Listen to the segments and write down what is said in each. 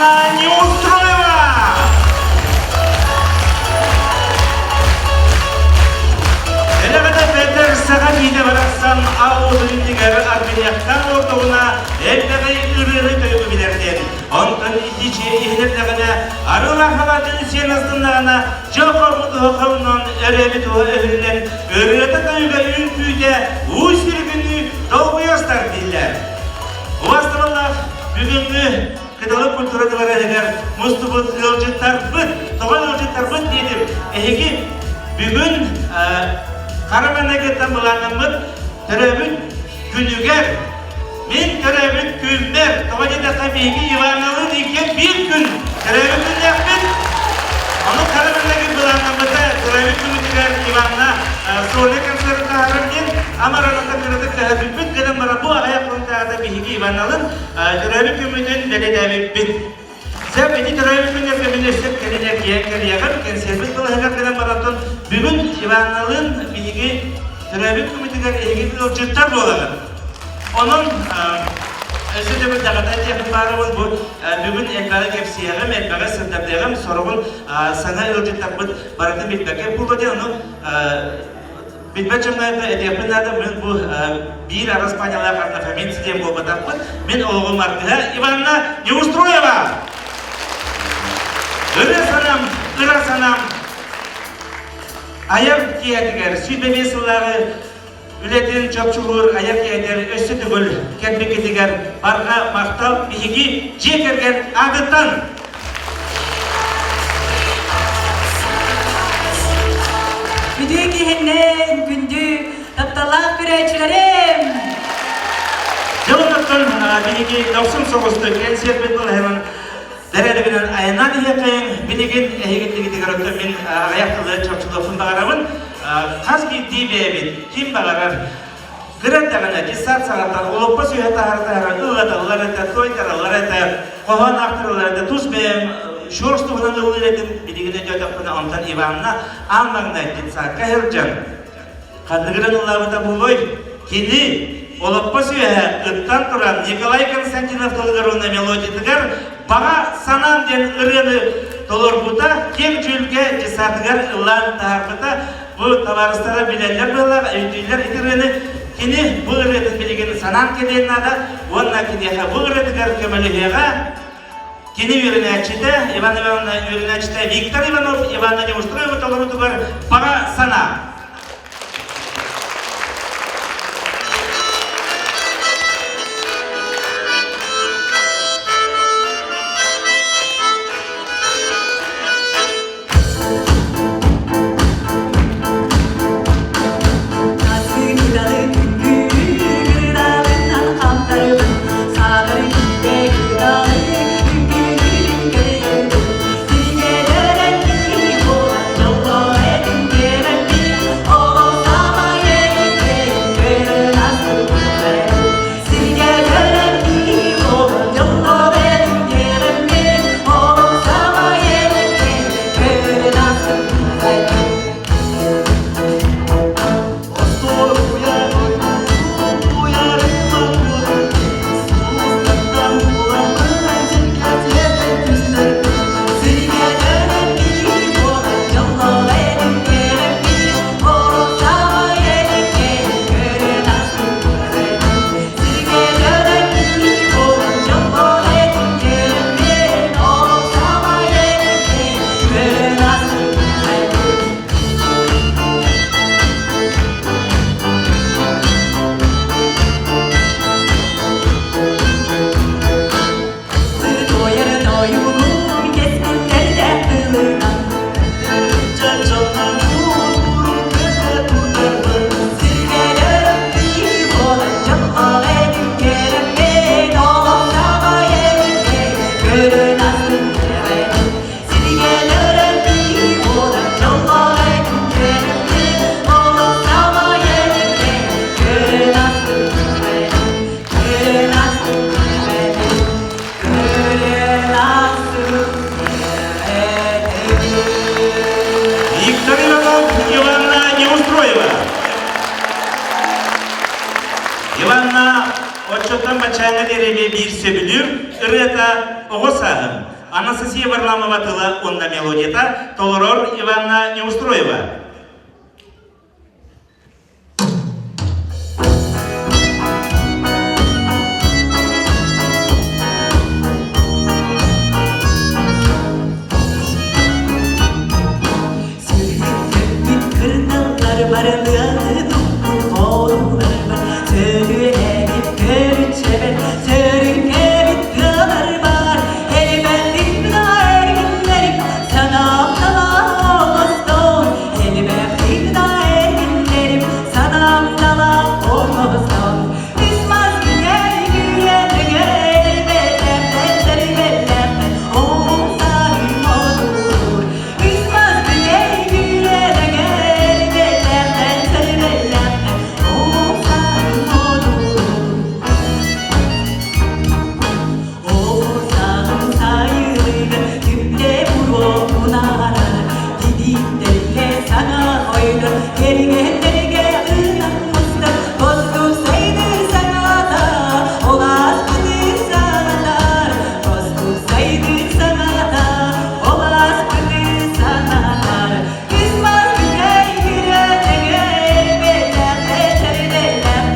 Иванна Неустроева! Элэҕэтэ Петр саха биитэ барахсан аҕабытын иннигэр арбиниахтаан олордоҕуна элбэҕи ырыаны тойугу билэр диэн. Онтон итичи иһинэрдэҕинэ арыылаах халаатын сиэн астыннаҕына дьоҕорбут уһахоннон өрөөбүт уһа өһүллэн ырыата тойуга үҥкүүтэ уу сүргүнүү долгуйастар дииллэр. Убастабыллаах бүгүҥҥү Кыталык культура дыбарыаһыгар мустубут ыалдьыттарбыт, тоҕо ыалдьыттарбыт диэтим, эһиги бүгүн хара маҥнайгыттан былааннаммыт төрөөбүт күнүгэр, мин төрөөбүт күммэр, тоҕо диэтэххэ биһиги Ивановлыын иккиэн биир күн төрөөбүт күннээхпит. Ону хара маҥнайгы былааннаммыта төрөөбүт күммүтүгэр Иванна сольный концерт таһаарар диэн амараната кыратык көһөрбүппүт гынан баран бу аҕыйах хонуктааҕыта биһиги Иванналыын Төрөөбүт күммүтүн бэлиэтээбиппит. Сөп ити төрөөбүт күннэргэ мин өссө кэлин эргийэн кэлиэҕим, кэнсиэрбит балаһыгар кэлэн барантан бүгүн Иванналыын биһиги төрөөбүт күммүтүгэр эһиги ыалдьыттар буолаҕыт. Онон өссө да даҕата этиэхпин баарыбын бу бүгүн элбэҕи кэпсиэҕим, элбэҕи сырдатыаҕым, сороҕун саҥа ыалдьыттарбыт барытын билбэккэ буолуо диэн ону Билбэт дьоҥҥо этиэхпин наада, мин бу биир араспаанньалаах однофамильцы диэн буолбатахпын. Мин олоҕум аргыһа Иванна Неустроева! Ырыа санаам, ыра санаам айар киэһэтигэр 25 сыллааҕы үлэтин чопчулуур айар киэһэтигэр өссө төгүл кэлбиккитигэр барҕа махтал биһиги дьиэ кэргэн аатыттан! Үтүө киһиннэн, күндү, тапталлаах көрөөччүлэрим! Дьыл биһиги дохсун соҕустук кэнсиэрбит былаһынан бэрээдэгинэн айаннаан иһиэххэйиҥ. Билигин эһигиттигитигэр оттон мин аҕыйах тылы чопчулуохпун баҕарабын. Хас биирдии бэйэбит ким баҕарар Кыра эрдэҕинэ десант саҕаттан олоппос үөһэ таһара-таһара ыллаталлар этэ, туойтараллар этэ, хоһоон аахтараллар этэ, тус бэйэм щорс туһунан ыллыыр этим, билигин өйдөөтөхпүнэ онтон Иванна аан маҥнай детсадка сылдьан ханныгынан ыллаабыта буолуой? Кини олоппос үөһэ ыттан туран Николай Константинов тылыгар уонна мелодиятыгар «Баҕа санаам» диэн ырыаны толорбута, киэҥ дьүүлгэ детсадыгар ыллаан таһаарбыта. Бу табаарыстара билэллэр быһыылаах, өйдүүллэр ити ырыаны. Кини бу ырыатын билигин санаан кэлиэн наада уонна киниэхэ бу ырыатыгар көмөлөһүөҕэ. Кини үөрэнээччитэ, Иван Ивановна үөрэнээччитэ Виктор Иванов Иванна Неустроева толоруутугар «Баҕа санаа». Виктор Иванов, Иванна Неустроева. Иванна. Оччоттон баччааҥҥа диэри эмиэ биир сөбүлүүр ырыата Оҕо сааһым. Анастасия Варламова тыла уонна мелодията толорор Иванна Неустроева. Сүргүттэрбит кырдаллар барылыаны туппут хоолуулар бар, сөрүөлээбит көрүччэбэр, сөрүкээбит тыалар бар, элбэхтик да эргиллэрим, санаам талаа оҥостон, элбэхтик да эргиллэрим, санаам талаа оҥостон, үс мас күнэр күрэнигэр бэлэхтэр бэлэхтэр, оҕом сааһым одуур, Сайдыы санаата, ол ааспыты санатар. Үс-мас бүтэй күрүөтүгэр бэлэхтэр бэлэхтэр,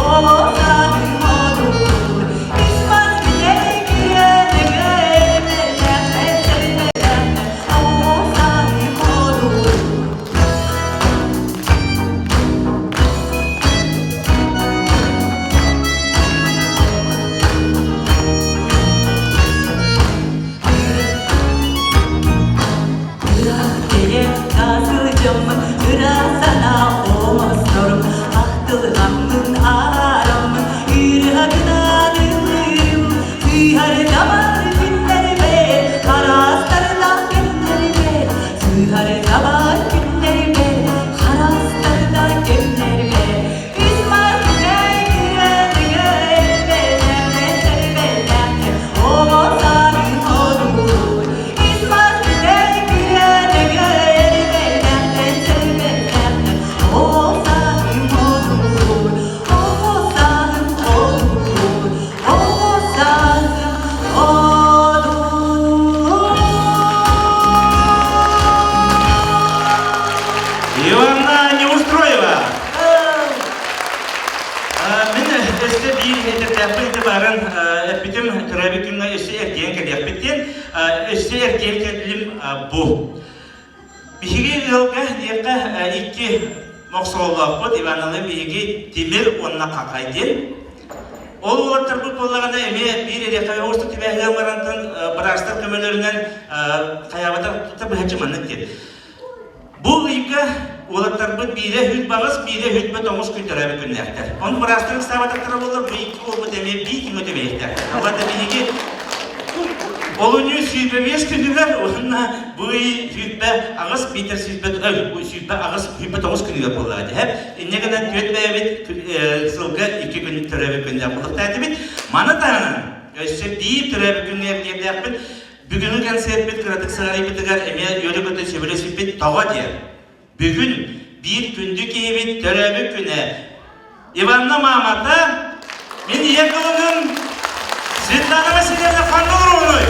оҕо сааһым одуур. Үс-мас бүтэй күрүөтүгэр бэлэхтэр бэлэхтэр, оҕо сааһым одуур. Ыраах сылдьаммын, ыра санаа оҥосторум, ахтылҕаммын аараммын, ыарыһагынан ыллыырым, сыыһар-табар күннэрбэр, хараастардаах кэмнэрбэр, сыыһар-табар күннэрбэр, хараастардаах кэмнэрбэр, үс мас Иванна Неустроева! Мин өссө биир этэрдээхпин ити баарын эппитим төрөөбүт күҥҥэ өссө эргийэн кэлиэхпит диэн өссө эргийэн кэллим бу. Биһиги ыалга диэххэ икки мохсоҕолоохпут Ивановны биһиги Тимир уонна Хахай диэн. Ол уолаттарбыт буоллаҕына эмиэ биир эриэхэ оҕусту түбэһиэн барантан быраастар көмөлөрүнэн хайаабатар быһаччы маннык диэн. Бу ыйга уолаттарбыт биирэ 108, биирэ 109 күн төрөөбүт күннээхтэр. Ону быраастар ыксаабатахтара буоллар, бу икки уолбут эмиэ биир күҥҥэ түбэһиэхтэр. Аллата биһиги олунньу 25 күнүгэр уонна бу ый 28 биитэр 28 29 күнүгэр буоллаҕа дии. Инньэ гынан түөрт бэйэбит сылга икки күн төрөөбүт күннээх буолуохтаах Маны таһынан өссө биир төрөөбүт күҥҥэ эргиэрдээхпит. Бүгүҥҥү кэнсиэрпит кыратык сыҕарыйбытыгар эмиэ үөрэ-көтө сөбүлэспиппит тоҕо диэн. Бүгүн биир күндү киһибит төрөөбүт күнэ. Иванна маамата, мин ийэ кылыным Светлана Васильевна ханна олоруой?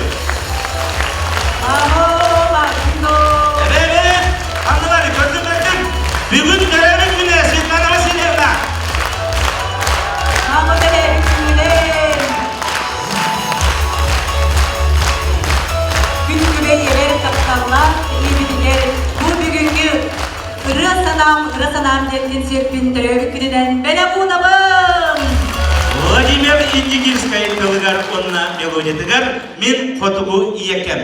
Эбээ, ханна көрдүм, көрдүм. Бүгүн төрөөбүт күнэ Светлана Васильевна. Мама төрөөбүт күнүнэн! Күн күбэй эбэр тапталлаах ийэбитигэр бу бүгүҥҥү ырыа санаам, ыра санаам диэн кэнсиэрпин төрөөбүт күнүнэн бэлэх уунабын! Владимир Индигирскай тылыгар уонна мелодиятыгар Мин хотугу ийэкэм.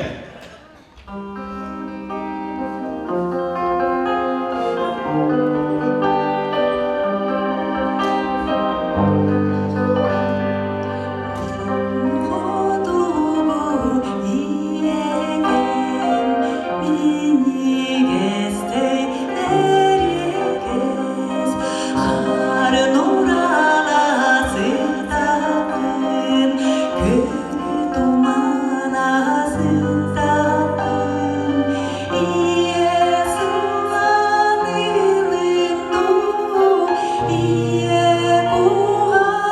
Хотугу ийэкэм минньигэстэй эриэкэс харын урала сытатын Тумана сытатын ийэ сыллан ылын дуу, ийэ куһаҕанын.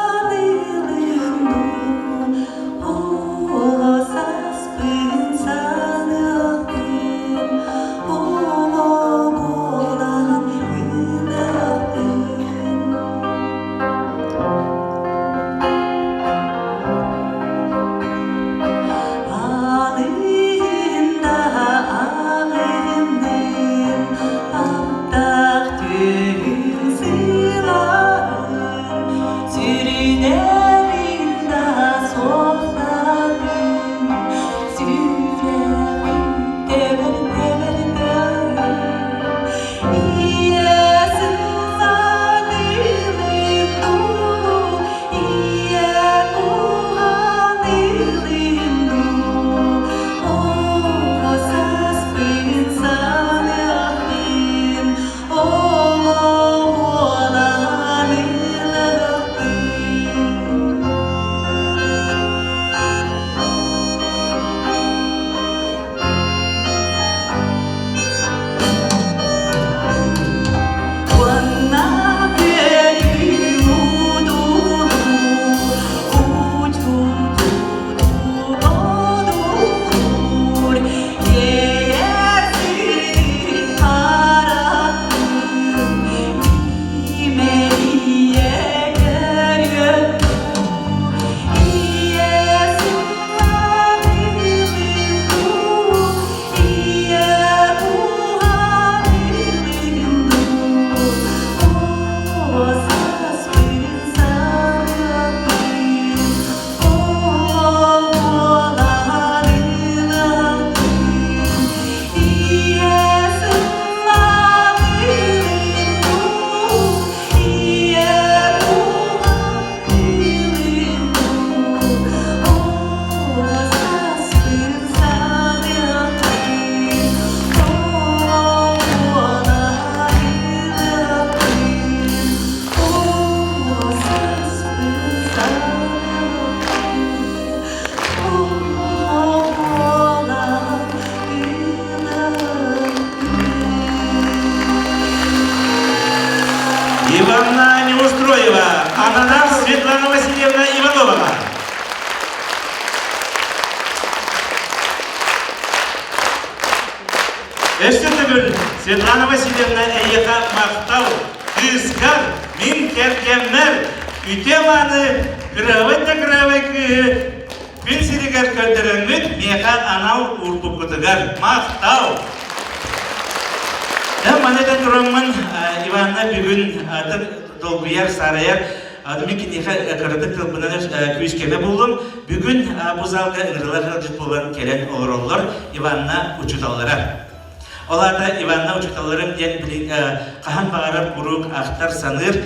ананар Светлана Васильевна Ивановаҕа. Өссө төгүл Светлана Васильевна эйиэхэ махтал, кыыскар, мин кэргэммэр үтүө мааны кыраабай да кыраабай кыыһы күн сиригэр көрдөрөҥҥүт миэхэ анал уурбуккутугар махтал! Дьэ, маны да тураммын Иванна бүгүн долгуйар, саарайар Мин киниэхэ кыратык тылбынан күүскэмэ буллум. Бүгүн бу залга ыҥырылар ыалдьыт буолан кэлэн олороллор Иванна учууталлара. Ол аата Иванна учууталларым диэн хаһан баҕарар куруук ахтар, саныыр,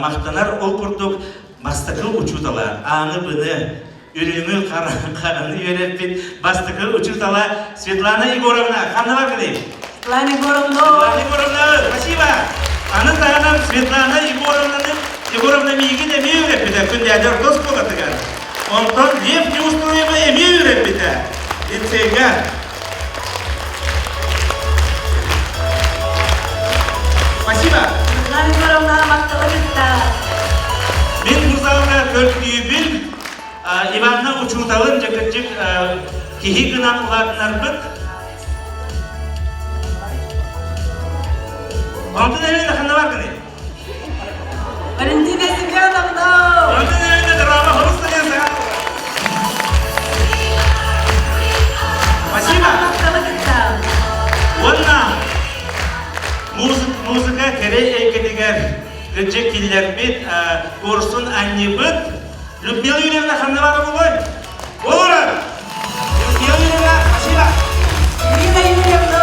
махтанар. Ол курдук бастакы учуутала ааны-быны, үрүҥү, хараны үөрэппит бастакы учуутала Светлана Егоровна. Ханна баргыный? Светлана Егоровна! Светлана Егоровна, спасибо! Аны таһынан Светлана Егоровнаны Егоровна миигин эмиэ үөрэппитэ күндээдэр оскуолатыгар. Онтон Лев Неустроева эмиэ үөрэппитэ лицейгэ. Спасибо! Светлана Егоровна махтала кытта. Мин бу залга көрдүүбүн Иванна учууталын дьэ киһи гынан улаатынарбыт Онтон Елена ханна баргыный? Валентина Семеновна! Валентина Елена драма хрустализа. Спасибо. Уонна музыка кэрэ эйгэтигэр кырдьык киллэрбит курсун анньыбыт Людмила Юрьевна ханна бара буолуой? Олорор! Людмила Юрьевна, спасибо! Ирина Юрьевна,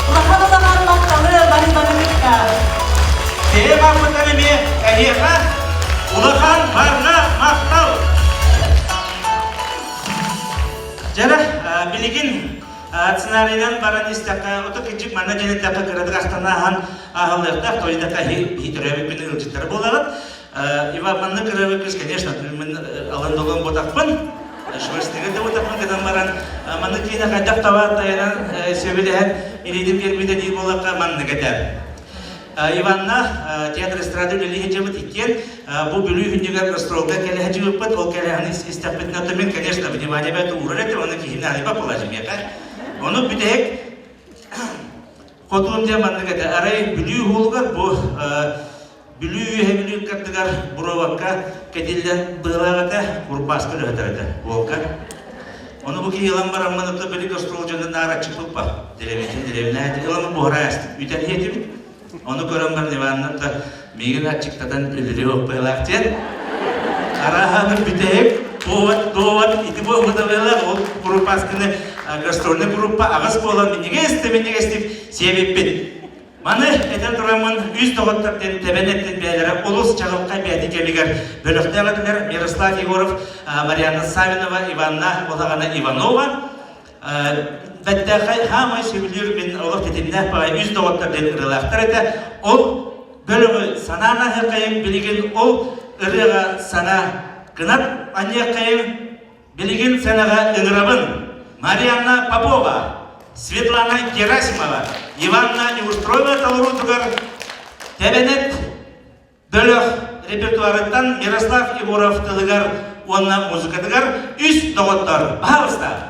улахан улахан махталы бары бары кытта. Бэйэ баппытан эмиэ эһиэхэ улахан барҕа махтал! Дьара, билигин сценарийынан баран истэххэ, ото кырдьык манна диэн эттэххэ кыратык ахтана аһан аһыллыахтаах, тойдакка иһитөрөөбүппүн ыалдьыттара буолаҕыт. Иван маннык ырыабы кыыс, конечно, мин алын долон ботахпын, швырстыгы да ботахпын гынан баран, маннык киинэ хайдах таба тайанан сөбүлэһэн илиитин биэрбитэ дии буоллахха маннык этэ. Иванна театр эстрады үлэлии сылдьыбыт иккиэн бу Бүлүү күнүгэр гастролга кэлэ сылдьыбыппыт, ол кэлэһэн истэхпитинэ то мин, конечно, внимание бэт уурар этим, оны киһини арыйбат буолааччы Ону бүтэһик хотуун диэн маннык этэ. Арай Бүлүү уһулугар бу Бүлүү үөһэ Бүлүү ыккардыгар буровакка кэтиллэн быһылаах этэ, курбааска үлэһитэр этэ, уолга. Ону бу киһи ылан бараммын ото били гастрол дьонун наар аччыппыппа. Дэриэбинэтин дэриэбинэ ылан буһара ааспыт. Үтэн иһэтибит. Ону көрөн баран Иванна да миигин аччыктатан өлөрүө быһылаах диэн. Арааһаны бүтэһик повод довод ити буолбута быһылаах ол группасканы гастрольный группа аҕыс буолан минньигэс да минньигэстик сиэбиппит. Маны этэн тураммын, үс доҕоттор диэн тэбэн эттин бэйэлэрэ олус чаҕылхай бэйэтин кэмигэр бөлөхтөөх этилэр Мирослав Егоров, Марианна Савинова, Иванна Улаҕана Иванова. Бэттээхэй хаамай сөбүлүүр мин олох тэтимнээх баҕайы үс доҕоттор диэн ырыалаахтар этэ. Ол бөлөҕү санаан аһыаххайым, билигин ол ырыаҕа санаа кынат анньыаххайым, Билигин сценаҕа ыҥырабын Марианна Попова, Светлана Герасимова, Иванна Неустроева толоруутугар Тэбэнэт бөлөх репертуарыттан Мирослав Егоров тылыгар уонна музыкатыгар үс доҕоттор. Пожалуйста!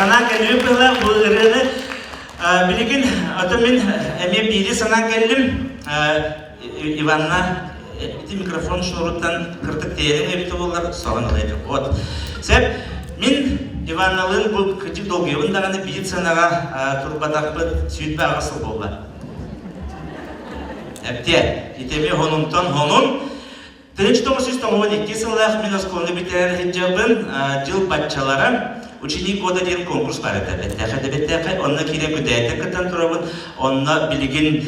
Санаан кэллибит быһыылаах бу ырыаны. Билигин ото мин эмиэ биири санаан кэллим. Иванна ити микрофон шнуруттан кырдык тэйэрин эбитэ буоллар соһон ылыа Вот. Сөп. Мин Иванналыын бу кырдьык долгуйабын даҕаны биир сыанаҕа турбатахпыт 28 сыл буолла. Эптиэ, ити эмиэ хонунтан хонун. 1992 сыллаах мин оскуоланы бүтэрэр сылдьабын, дьыл баччалара «Ученик года» диэн конкурс баар этэ. Бэттээхэй да бэттээхэй. Онно киирэн күтээтэ кыттан турабын. Онно билигин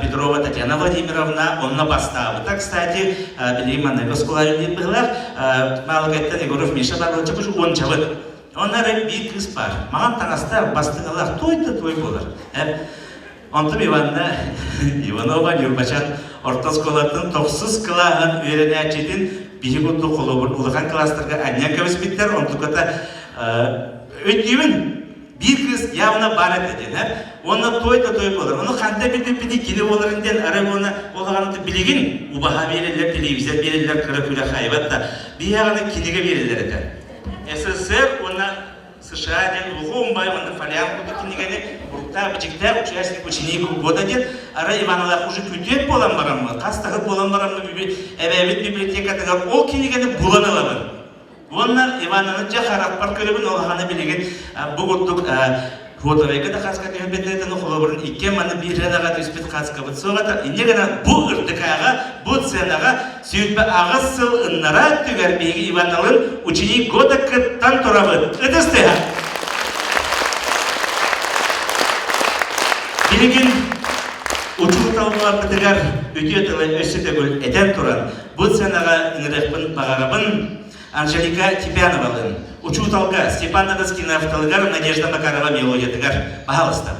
Петрова Татьяна Владимировна онно бастаабыта. Кстати, билигин маннык оскуола үлэлиир быһыылаах. Маалыкайттан Егоров Миша баар уончабыт. Онно эрэ биир кыыс баар. Маҕан таҥастаах, бастыҥалаах, той да той буолар. Онтум Иванна Иванова Ньурбачан орто оскуолатын тохсус кылааһын үөрэнээччитин биһи курдук холобур улахан кылаастарга анньан кэбиспиттэр, онтуката өйдүүбүн биир кыыс явно баар этэ диэн, уонна той да той буолар. Ону ханта билбиппитий кини буоларын диэн арай уонна ол билигин убаһа биэрэллэр, телевизор биэрэллэр, кыра күрэх хайбат да биһиэҕэ кинигэ биэрэллэр этэ. СССР уонна США диэн улуу умбай уонна фолиант курдук кинигэни уруктаах бичиктээх участник ученик года диэн арай Иваналаах уже күтүөт буолан бараммын, хас таһыт буолан бараммын эбээбит библиотекатыгар ол кинигэни булан ылабын. Уонна Ивананы дьэ харахпар көрөбүн, ол аҕаны билигин бу курдук фотовейка да хаска түһэрбэтин холобурун икки маны биир сыанаҕа түспүт хаскабыт суох этэ. Инньэ гынан бу ырдыкааҕа, бу сценаҕа 28 сыл ыннараа өттүгэр биһиги Иваналын ученик года кыттан турабыт. Ытыс тыаһа! Билигин учууталларбытыгар үтүө тылы өссө төгүл этэн туран, бу сценаҕа ыҥырыахпын баҕарабын. Анжелика Типяновалыын, учууталга Степан Дадаскинов тылыгар Надежда Макарова мелодиятыгар. Пожалуйста.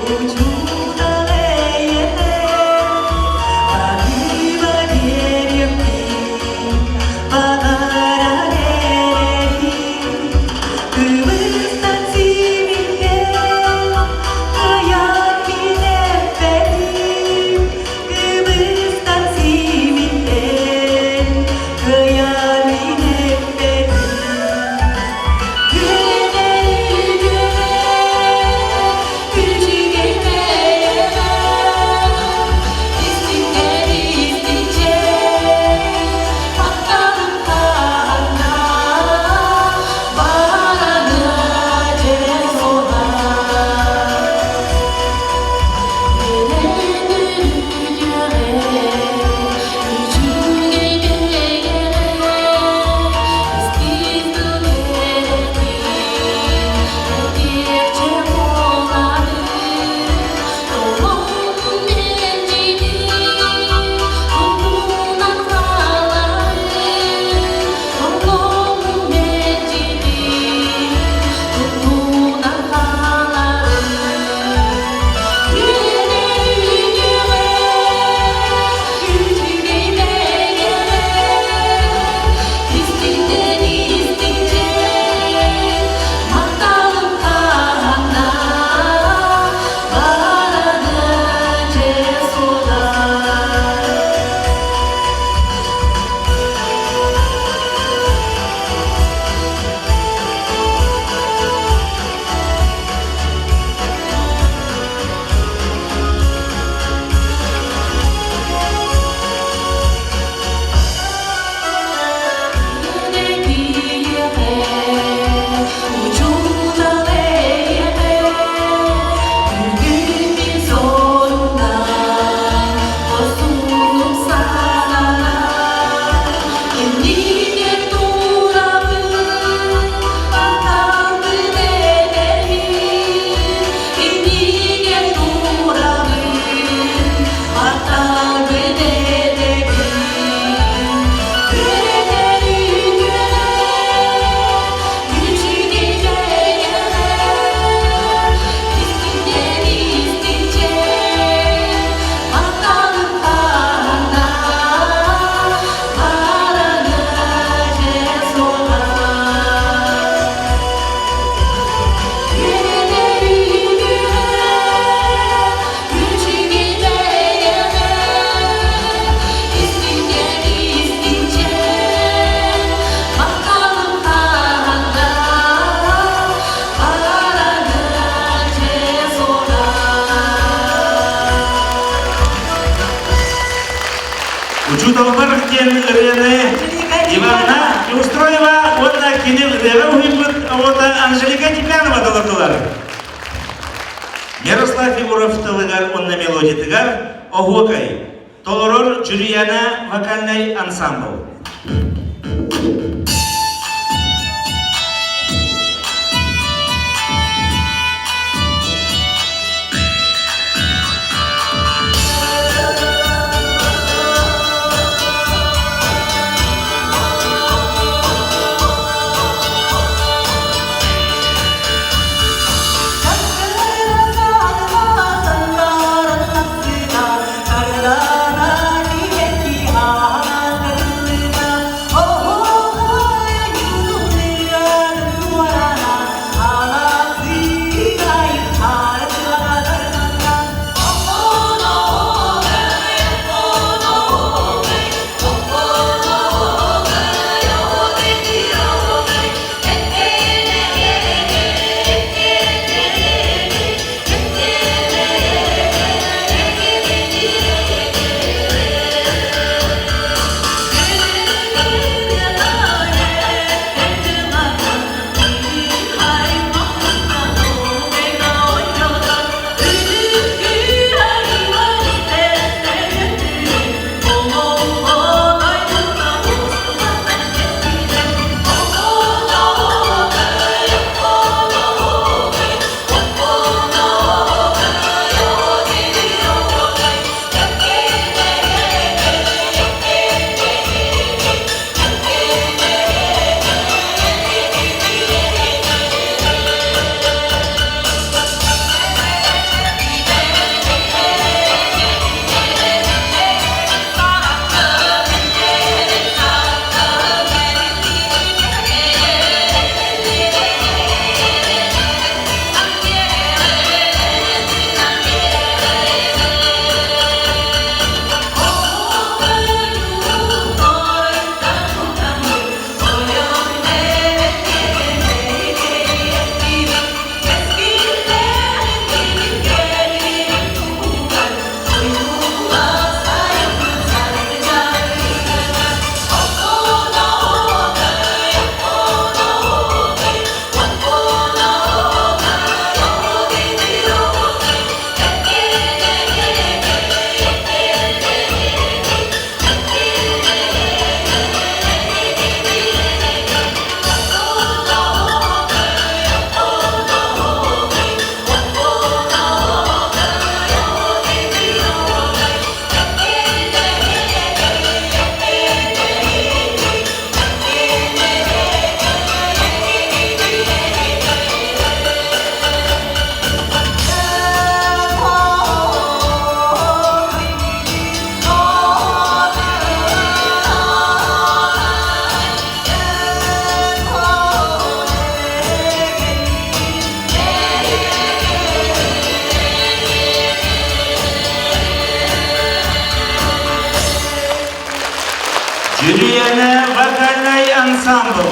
Учуутал эйэхэ, баһыыба биэриэхпит. диэн ырыаны Иванна Неустроева уонна кини ырыаҕа уһуйбут оҕото Анжелика Типянова толордулар. Ярослав Егоров тылыгар уонна мелодиятыгар «Оһуокай» толорор Джулиана вокальнай ансамбл. Дьүрүйэнэ вокальнай ансамбл.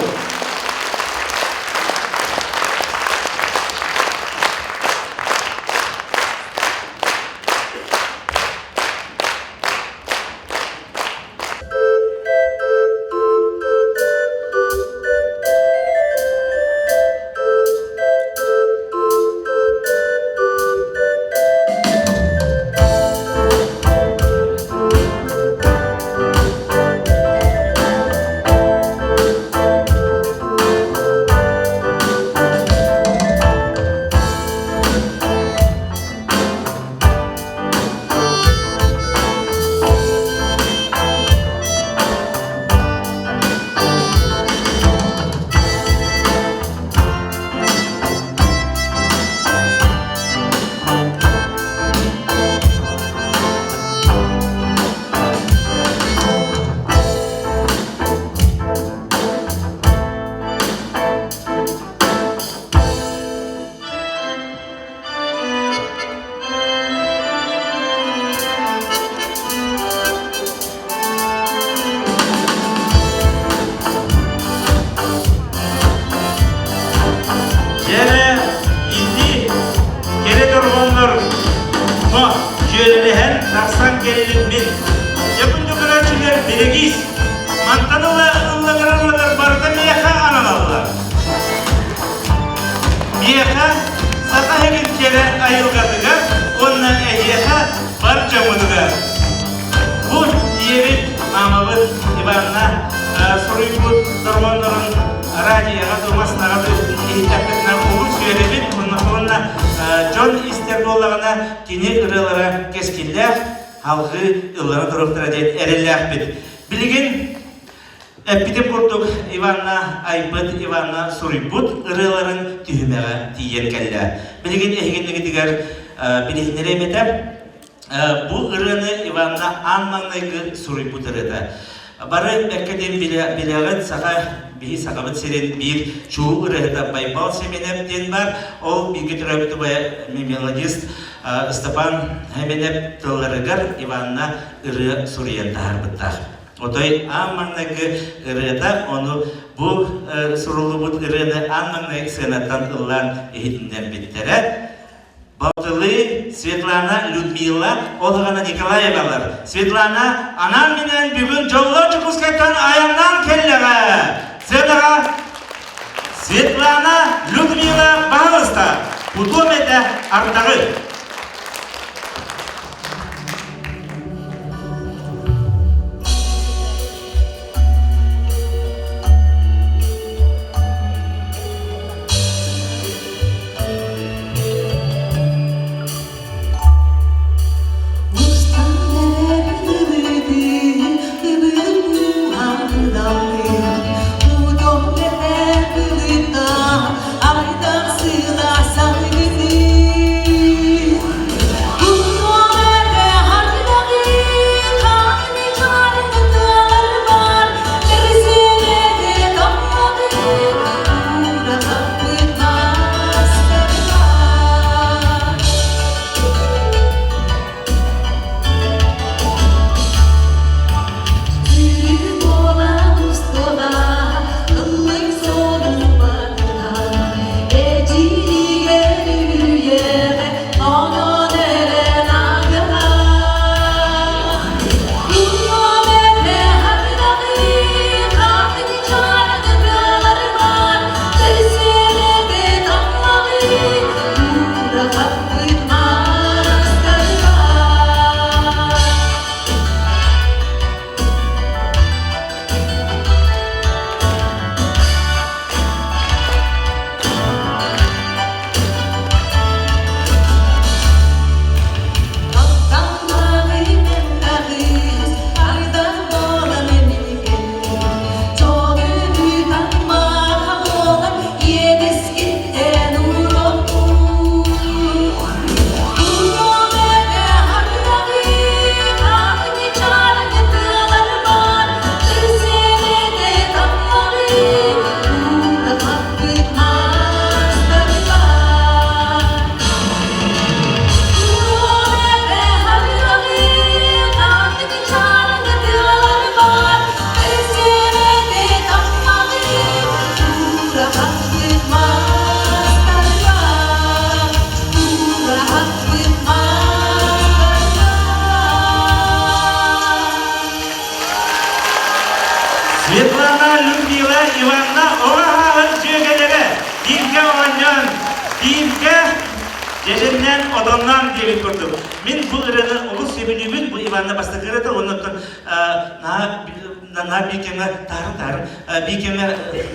дорҕооннорун радиоҕа тумаснаҕа иһиттэхпитинэ олус үөрэбит уонна дьон истэр буоллаҕына кини ырыалара кэскиллээх алҕыы ыллара туруохтара диэн эрэллээхпит. Билигин эппитим курдук Иванна айбыт, Иванна суруйбут ырыаларын түһүмэҕэ тиийэн кэллэ. Билигин эһигиннигитигэр билиһиннэриэм этэ. Бу ырыаны Иванна аан маҥнайгы суруйбут ырыата. Бары бэккэ диэн билэҕит, саха биһи Сахабыт сирин биир чулуу ырыаһыта Байбал Семенов диэн бар. Ол бииргэ төрөөбүт убайа мелодист Степан Семенов тылларыгар Иванна ырыа суруйан таһаарбыттаах. Отой аан маҥнайгы ырыата, ону бу суруллубут ырыаны аан маҥнай сыанаттан ыллаан иһитиннэрбиттэрэ. Балтылыы Светлана Людмила Олгана Николаевалар. Светлана анаан-минээн бүгүн дьоллоох Дьокуускайтан айаннаан кэллэҕэ. Сценаҕа Светлана Людмила баһылыста. Кутуом этэ ардаҕы. Светлана Людмила Ивановна оҕо дьүөгэлэрэ бииргэ оонньоон, бииргэ дьэдьэннээн, отонноон диэбит курдук. Мин бу ырыаны олус сөбүлүүбүн, бу Иванна бастакы ырыата, оннуттан наһаа биир кэмҥэ таарын-таарын биир кэмҥэ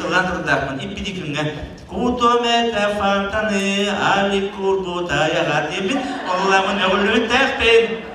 ыллаан турдаахпын. Иппити күҥҥэ Кутомете фонтаны али курбутаяга диэбит, олламын өҕүллүбүттээхпин.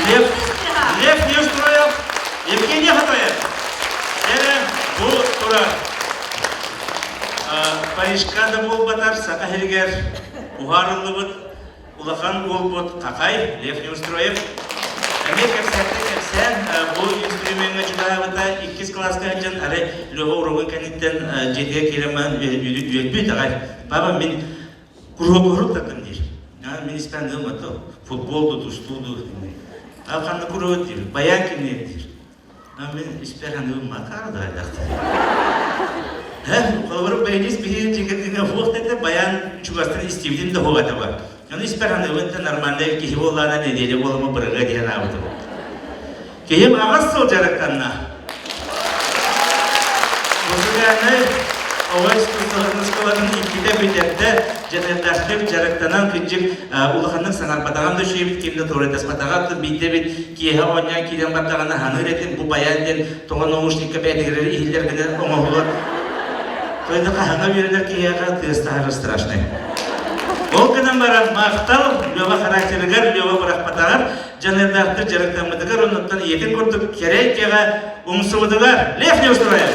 Лев, Лев Неустроев, Евгений Хатаев. Эрэ бу турар. Парижка да буолбатар Саха сиригэр уһаарыллыбыт улахан уолбут Хахай Лев Неустроев эмиэ кэпсээттэ кэпсээн бу инструмеҥҥа чугаһаабыта иккис кылааска сылдьан арай Лева уруогун кэнниттэн дьиэтигэр киирэн баран үөрбүт аҕай папа мин куруһуок тардым диир мин испэн ото футбол ду тустуу ду а ханна куруһуок диир баян кимниир диир мин испэр ханыыбын макар да Холобур, бэйдис биһиги дьиҥэтинэ уох дэтэ баян чугастан истибитин да хугата бар. Ону испэр ханыыбын да нормальный киһи буоллаана неделя буолама бырыга диэн аабытым. Киһим аҕыс сыл дьарыктанна. Музыкальнай оҕо искусствотын оскуолатын иккитэ бүтэрдэ, дьаныардаахтык дьарыктанан кырдьык улаханнык саҥарбатаҕын да үчүгэйбит, ким да туорайдаспатаҕа, биирдэ эбит киэһэ оонньоон киирэн бардаҕына ханыыр этим, бу баян диэн тоҕо наушникка бэйэтигэр иһиллэр гына оҥоһуллар. Тойда хаһаҥа үөрэнэр киһиэхэ тыас таһара страшный. Ол гынан баран махтал Лева характерыгар, Лева бырахпатаҕар, дьаныардаахтык дьарыктаммытыгар оннуттан ийэтин курдук кэрэ эйгэҕэ умсубутугар Лев Неустроев!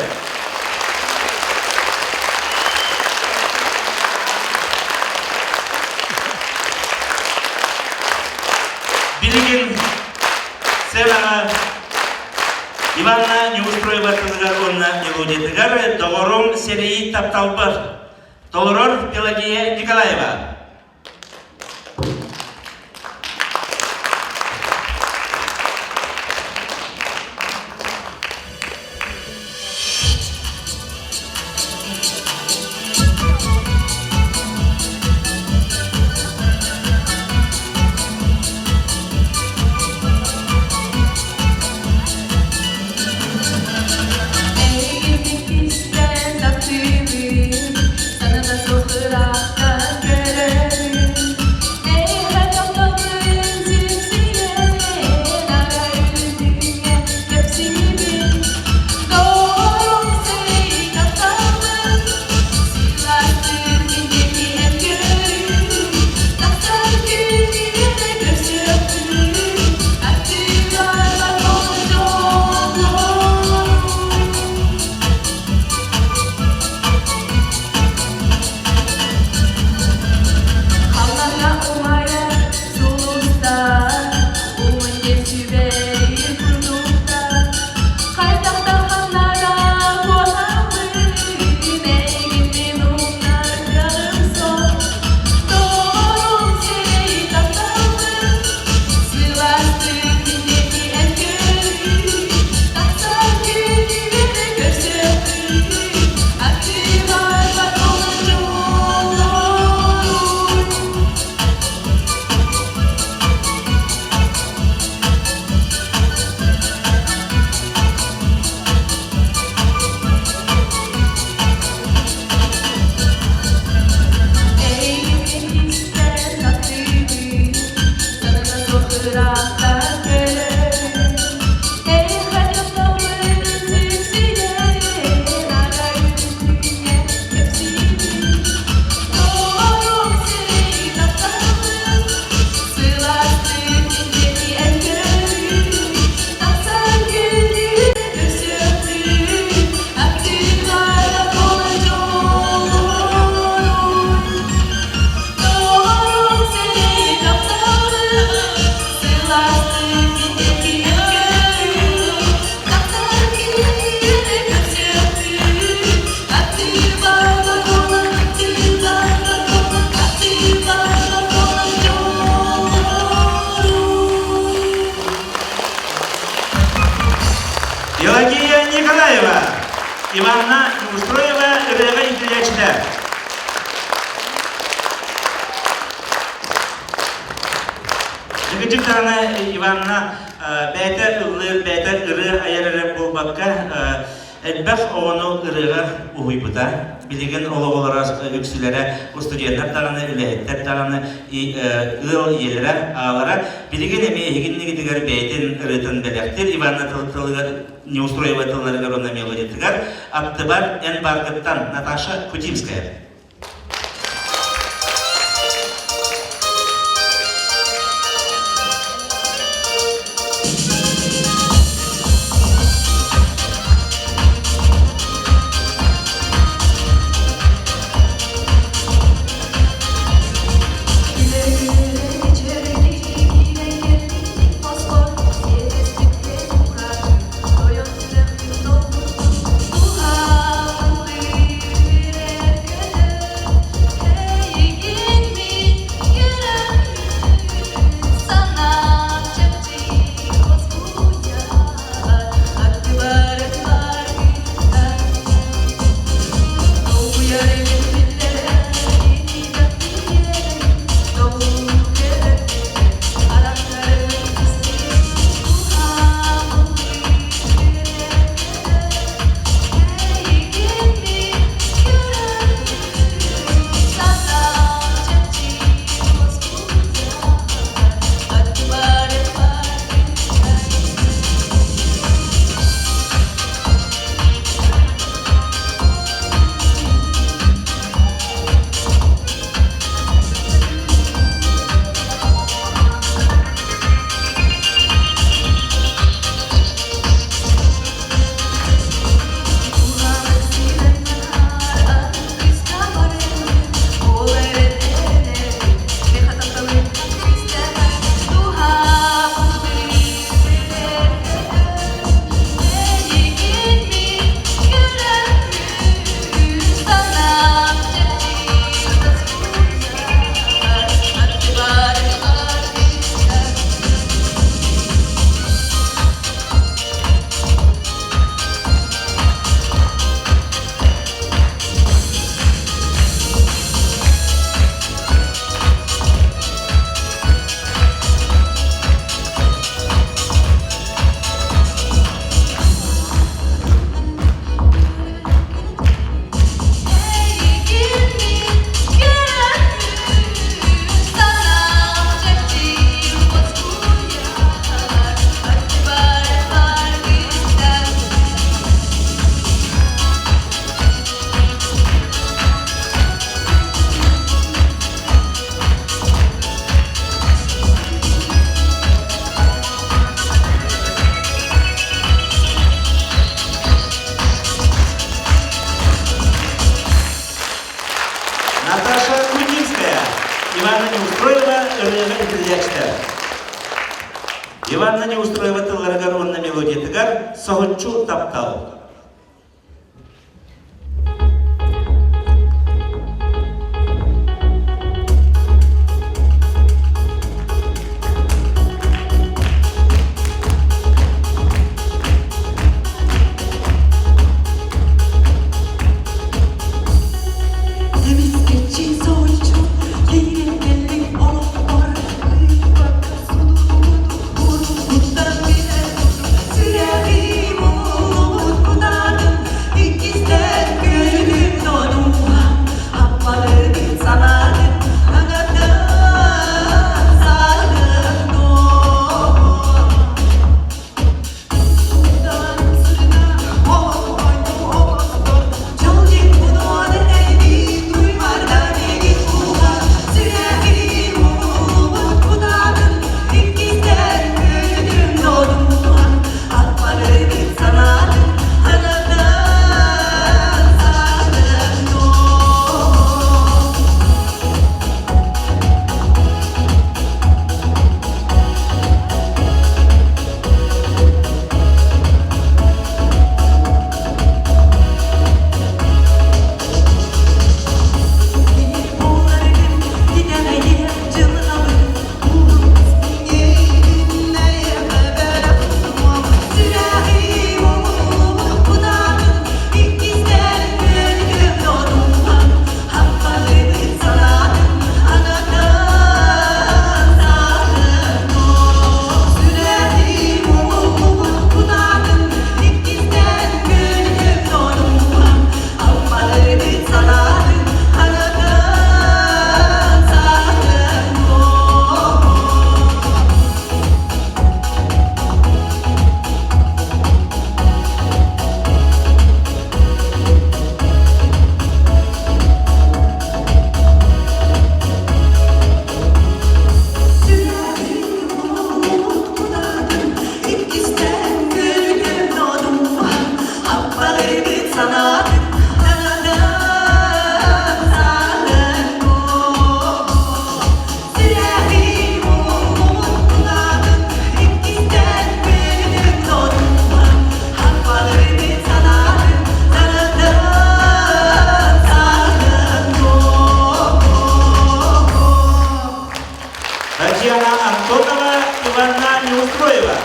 Билигин сценаҕа Иванна Неустроева тылыгар уонна мелодиятыгар «Доҕорум сэрии тапталбар» толорор Пелагея Николаева. Эйигин таптыыбын, саната суох ыраахтан көрөбүн. Эйиэхэ тохтобун сипсийэн, арай күҥҥэ кэпсиибин. Доҕорум сэрии тапталбын, сылаастык минньиэхи эн көрүүм. Тахсар күнүгэр көрсүөхпүн, аттыгар бар дьоллорум. Халлааҥҥа умайар сулустар, уунньа сүбэри курдуктар. Хайдах да ханнара куотабын, эйигин мин умнар кыаҕым суох. Доҕорум сирэй тапталбын, сылаастык минньиэхи эн көрүүй. Тахсар күнүгэр көрсүөхпүт, аттыбар бар дьоллорум. Эйигин истэн таптыыбын, саната суох ыраахтан көрөбүн. Эйиэхэ тапталбын сүксүйэн, арай күҥҥэ кэпсиибин. Доҕорум сирэй тапталбын, сылаастык инники эн көрүүй. Тахсар күнү көрсүөхпүт, аттыгар буолар дьоллорум. Доҕорум сирэй тапталбын, сылаастык инники эн көрүүй. Тахсар күнү көрсүөхпүт, аттыгар буолар, аттыгар буолар, аттыгар буолар дьоллорум. Пелагея Николаева, Иванна Неустроева ырыаҕа иитиллээччитэ. Дьыгыдьык даҕаны Иванна бэйэтэ ыллыыр, бэйэтэ ырыа айар эрэ буолбакка, элбэх оҕону ырыаҕа уһуйбута. Билигин ол оҕолоро үксүлэрэ устудьуоннар даҕаны, үлэһиттэр даҕаны, ыал ийэлэрэ, аҕалара билигин эмиэ эһигиннигитигэр бэйэтин ырыатын бэлэхтиир Иванна тылыгар Неустроева тылларыгар уонна мелодиятыгар аттыбар эн бааргыттан Наташа Кутимская. Иванна Неустроева тылларыгар уонна мелодиятыгар «Соһуччу таптал». Эмискэччи соһуччу киирэн кэллиҥ олохпор ыыппакка сулуһубут уруккуттан билэр сүрэҕим уһулубут кутаатын иккистээн көрүҥ донуга аппалыгын санаатын аҥардас саатын доо Sanatın Татьяна Антонова, Иванна Неустроева.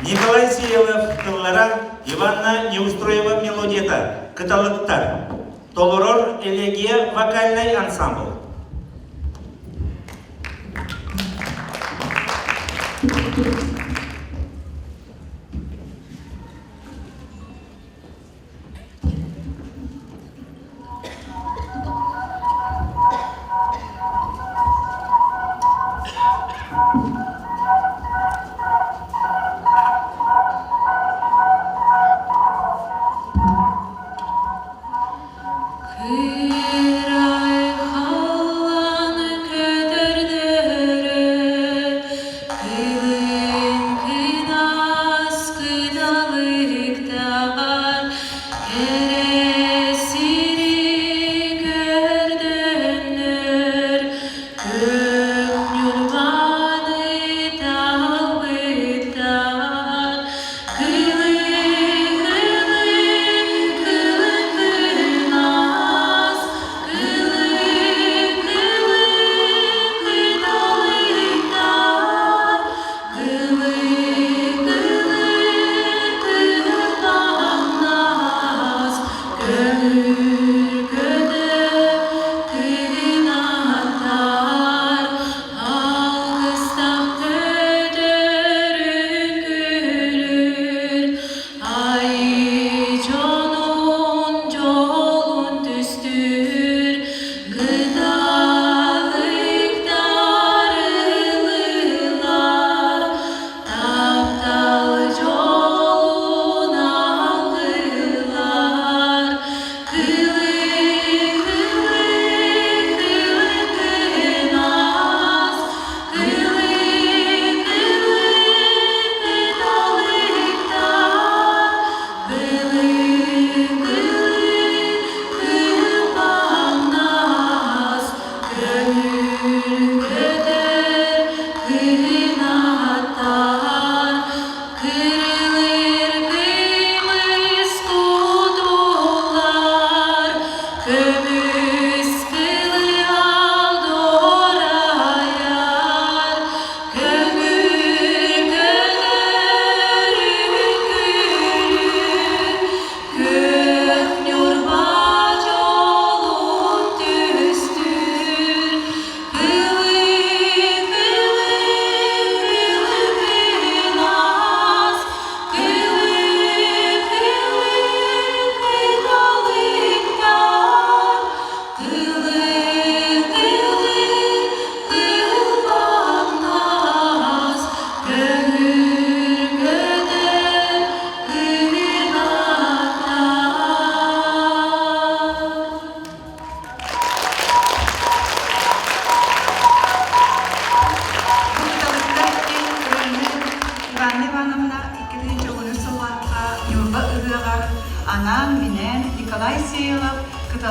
Николай Сиелов тыллара, Иванна Неустроева мелодията, Кыталыктар. Толорор элегия вокальный ансамбль. Кыырай халлаан көтөрдөрө, кыылын.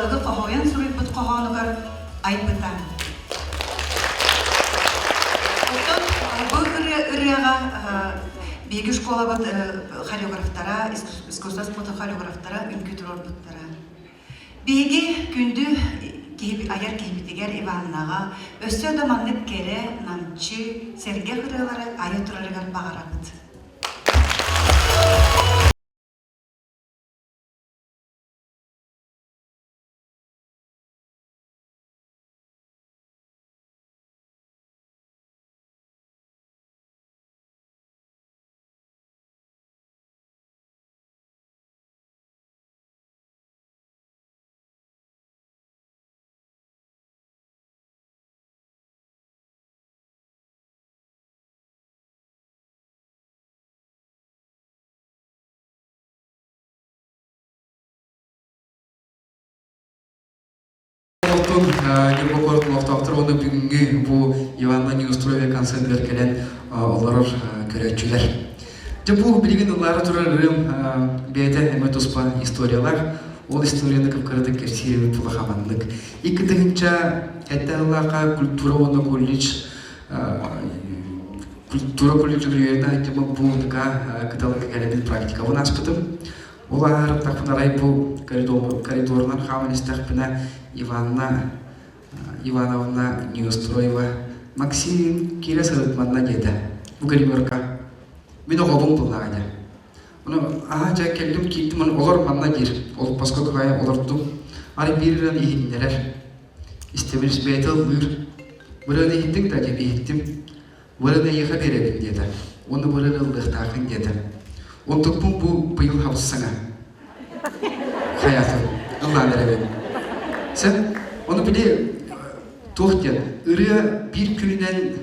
Кыталыгы хоһуйан суруйбут хоһоонугар айбыта. Оттон бу ырыа ырыаҕа биһиги школабыт хореографтара, искусство спорта хореографтара үҥкүү туруорбуттара. Биһиги күндү киһи айар киһибитигэр Иваннаҕа өссө да маннык кэрэ, намчы, сэргэх ырыалары айа турарыгар баҕарабыт. Олохтун Ньурба куорат олохтоохтор уонна бүгүҥҥү бу Иванна Неустроева концертыгар кэлэн олорор көрөөччүлэр. Дьэ бу билигин ыллаары турар ырыам бэйэтэ эмэ туспа историялаах. Ол историяны кып-кыратык кэпсиир улахаманнык. 2007 сыллаахха культура уонна колледж культура колледжыгар үөрэнэ сылдьыбыт бу ДК кыталык кэлэбит практикабын ааспытым. Ол ааһарыттахпын арай бу коридорунан хааман истэхпинэ Иванна Ивановна Неустроева Максим киирэ сырыт манна диэтэ. Бу коридорга. Мин оҕобун буллаҕа дьэ. Ону аһа дьэ кэллим киирдим ону олор манна диир. Олоппоско кыайа олордум. Арай биир ырыаны иһиннэрэр. Истэбин бэйэтэ ыллыыр. Ырыаны иһиттиҥ да диэн иһиттим. Бырын эйиэхэ биэрэбин диэтэ. Уонна бырын ыллыахтааххын диэтэ. Онтукпун бу быйыл хабыс-саҥа. Хайаатын ыллаан эрэбин. Сен ону били туох диэн ырыа биир күнүнэн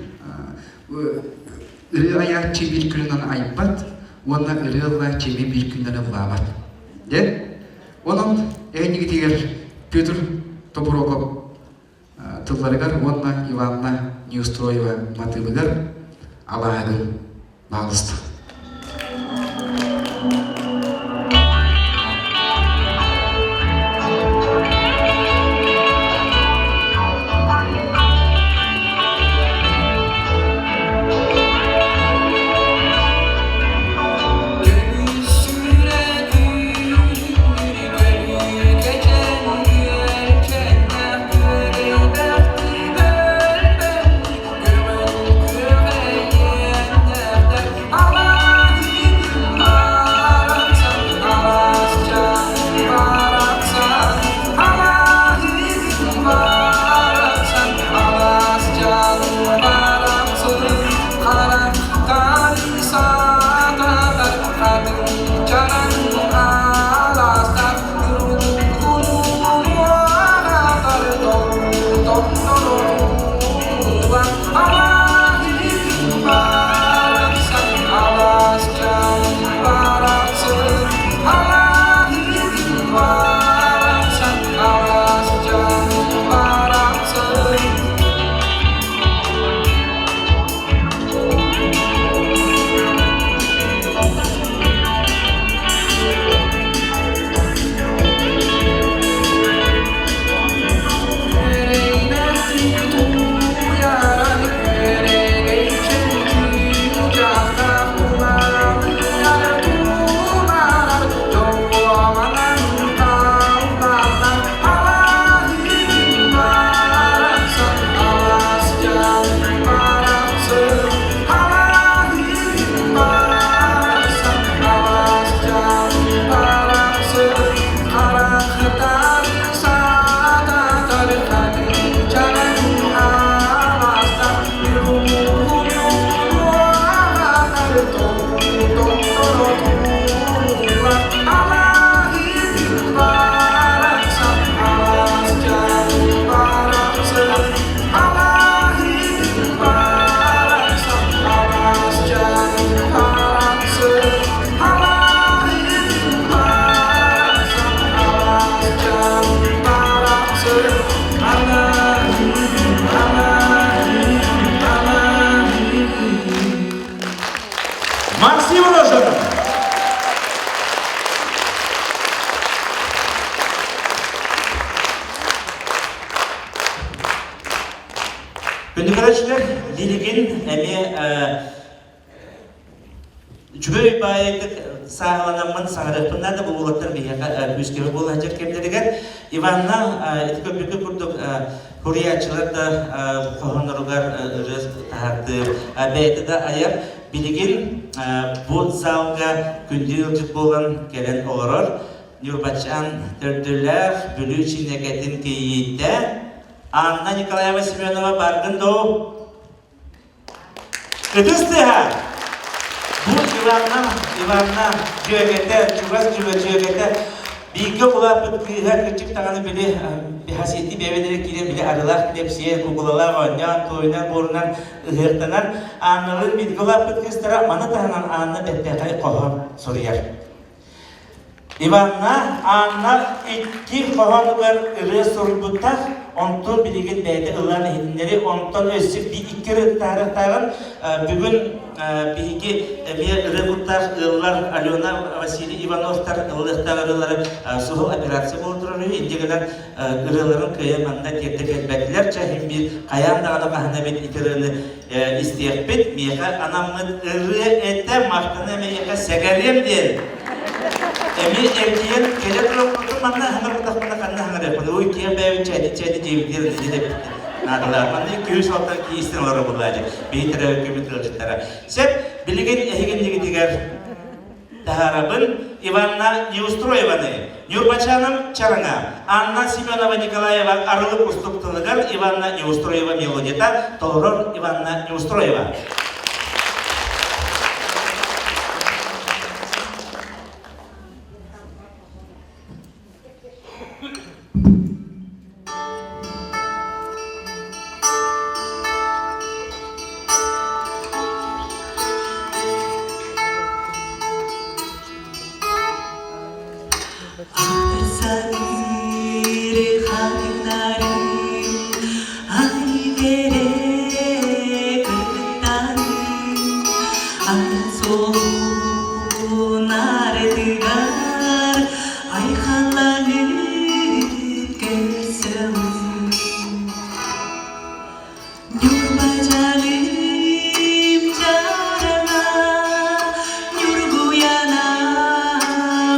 ырыа айааччы биир күнүнэн айбат уонна ырыа ыллааччы эмиэ биир күнүнэн ыллаабат. Диэн. Онон эһинигитигэр Петр Тобуроков тылларыгар уонна Иванна Неустроева матыыбыгар алааһыгын баалыста. Алаһыгын Күндү көрөөччүлэр, билигин эмиэ үчүгэй баайытык сааһыланаммын саҥарыахпын наада бу уолаттар биһиэхэ күүскэ буола сылдьар кэмнэригэр Иванна ити көрбүккэ курдук суруйааччылар да хоһооноругар ырыа таһаартыыр бэйэтэ да айар билигин бу залга күндү ыалдьыт буолан кэлэн олорор Ньурбачаан төрдүлээх Бүлүү Чинэкэтин кийиитэ Анна Николаева Семенова баргын доо Ытыс тыаһа! Бу Иванна, Иванна дьүөгэтэ, чугас дьүгэ дьүөгэтэ бииргэ улааппыт кыыһа кырдьык даҕаны били хасиэти бэйэбит эрэ киирэн били арылаах килэпсийэ кукулалаах оонньоон, туойунан, буорунан ыһыахтанан Анналыын бииргэ улааппыт кыыстара маны таһынан Анна бэртээхэй хоһоон суруйар. Иванна Анна икки хоһоонугар ырыа суруйбуттар, онтон билигин бэйэтэ ыллаан иһитиннэри, онтон өссө икки ырыа таһаарыахтааҕын бүгүн биһиги эмиэ ырыа куттаах ыаллар Алена Василий Ивановтар ыллыахтаах ырыалары суһал операция буола турар үһү, инньэ гынан ырыаларын кыайан манна тиэрдэ кэлбэтилэр, чэ иһин биир хайаан даҕаны хаһан эбит ити ырыаны истиэхпит, миэхэ анаммыт ырыа этэ махтана миэхэ сэгэриэм диэн эмиэ эргийэн кэлэ турар манна хаҥарбатахпына ханна хаҥарыахпын ой киэм бэйэбин чээди чээди диэбитигэр ылдьыт эбит наадалаах манна күһүс алтан киистэн олоро буллаадьы биһи төрөөбүт ыалдьыттара сеп билигин эһигиннигитигэр таһаарабын Иванна Неустроеваны, Ньурбачаным Чараҥа, Анна Семенова Николаева Арылык устук тылыгар Иванна Неустроева мелодията толорор Иванна Неустроева. Ахтар хатыҥнарым, ай-бэрэ кыргыттарым, атын суолун арытыгар айхалланып көрсөмүн. Ньурбачаным чараҥа, Ньургуйана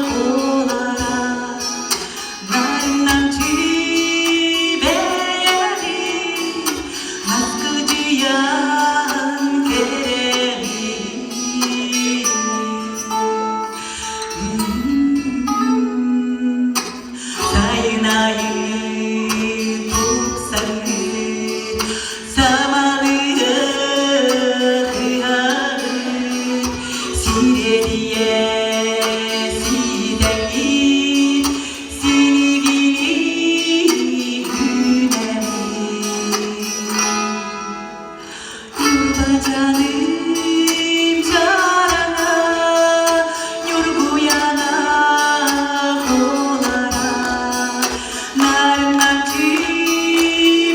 буолара, Нарынамчы бэйэни, Аскыдьыйан кэрэбин. Сайын айы тупсарыыр, самалыыр ыһаҕыт, сирэдийэ ситэҥҥит, силигилии үүнэбит. Ньурбачаным чараҥа, Ньургуйана буолара, Нарыннан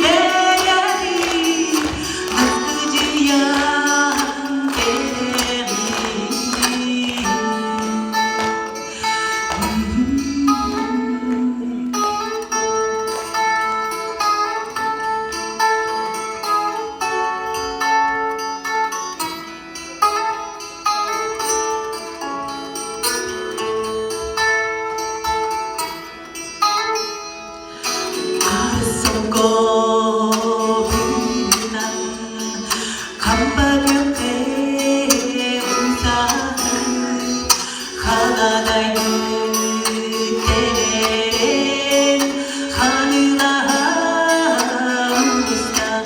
бэйэни, Аскыдьыйан кэлэбин. Арсоҥҥобунан хампа күөххэ умсаһын, халадайбыт тэлэрин ханыылаһан устан.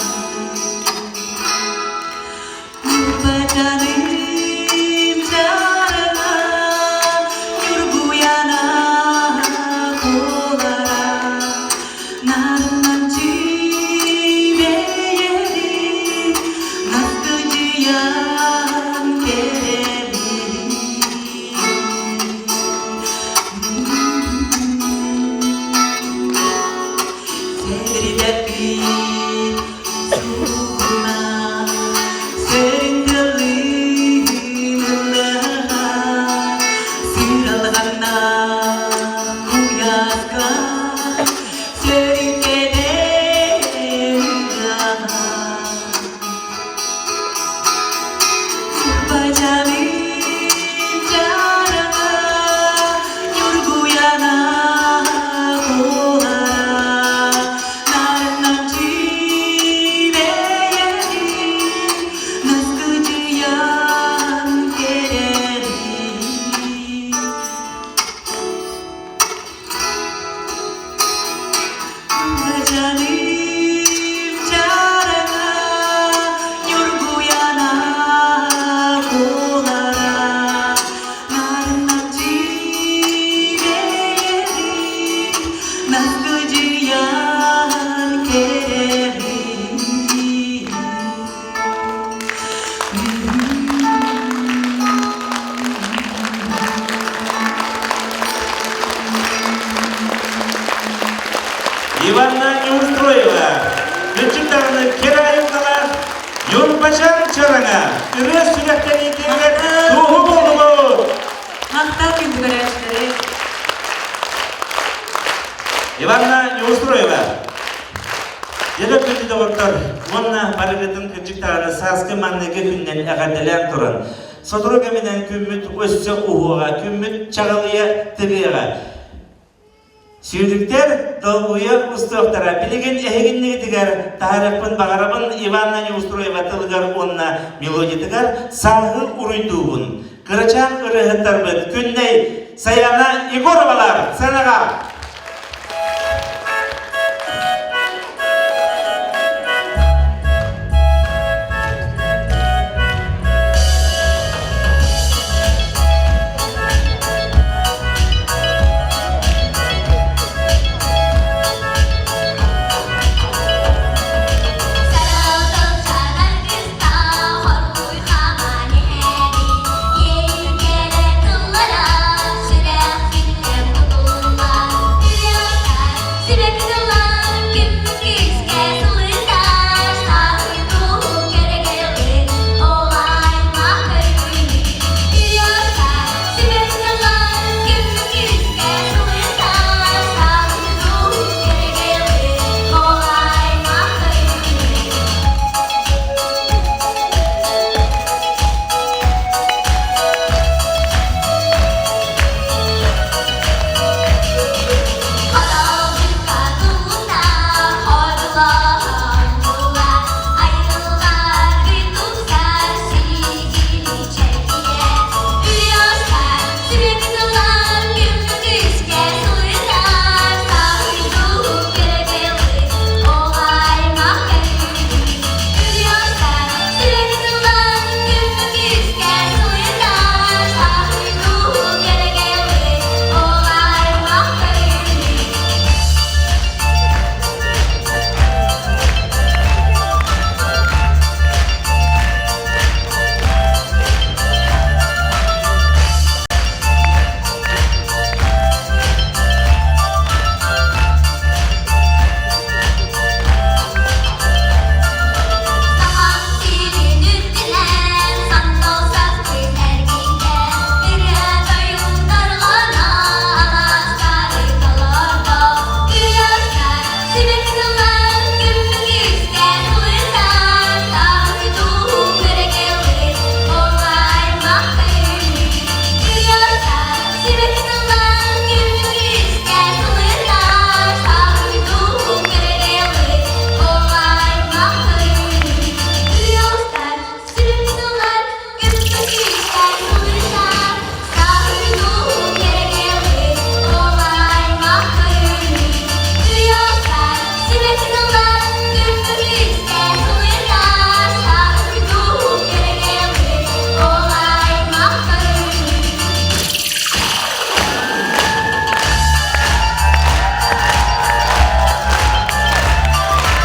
Ньурбачаным чараҥа, Ньургуйана буолара, Нарыннан бэйэбит, Наскыдьыйан кэлэбит. Сэрдэппит сууна, сөрүн ыллыга, сыралҕанна куйааска, сөрүккэлэр ыга. даҕаны кэрэ айылҕалаах Ньурбачаан Чараҥа ырыа сүрэхтэниитигэр туоһу буоллубут! Махтал күндү көрөөччүлэри! Иванна Неустроева. Дьэ күндү доҕоттор, уонна барыгытын кырдьык даҕаны сааскы манныгы күннэн эҕэрдэлээн туран, сотору кэминэн күммүт өссө уһуоҕа, күммүт чаҕылыйа тыгыаҕа. Сүүрүктэр долгуйа устуохтара. Билигин эһигиннигитигэр таһаарыахпын баҕарабын Иванна Неустроева тылыгар уонна мелодиятыгар сааһы уруйдуубун. Кырачаан ырыаһыттарбыт Күннэй Саяна Егоровалар сценаҕа!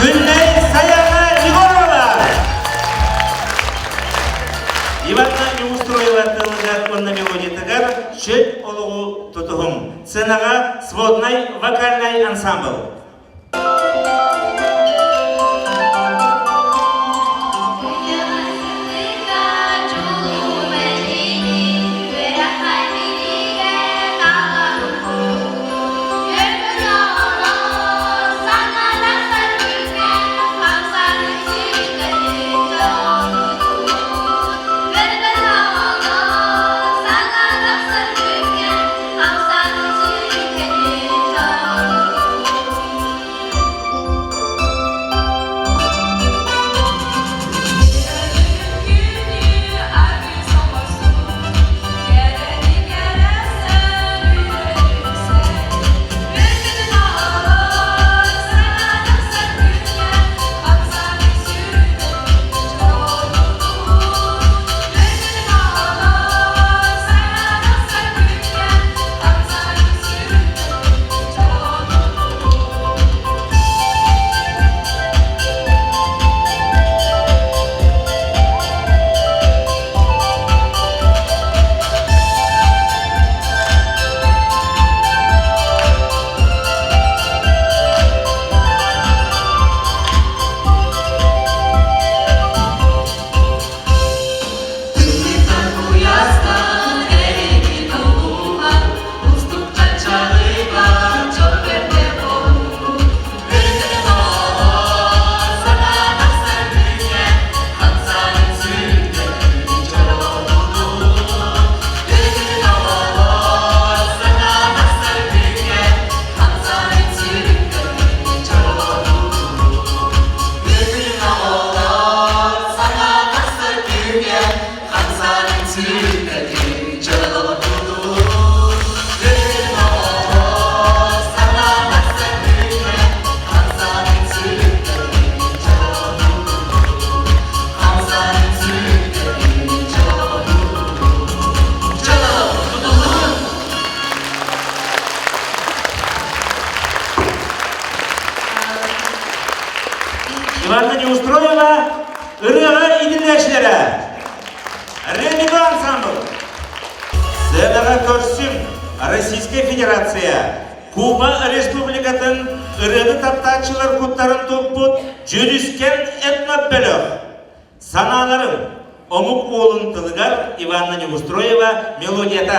Күннэй Саяна Егорова! Иванна Неустроева тылыгар уонна мелодиятыгар Шөт олоҕу тутуһуҥ. Сценаҕа своднай вокальнай ансамбл. Иванна Неустроева ырыаҕа иитиллээччилэрэ Ремиго ансамбл Сыанаҕа көрсүм Российскай Федерация Куба Республикатын ырыаны таптааччылар куттарын туппут Дьүрүскэн этнобөлөх Санааларым омук уолун тылыгар Иванна Неустроева мелодията.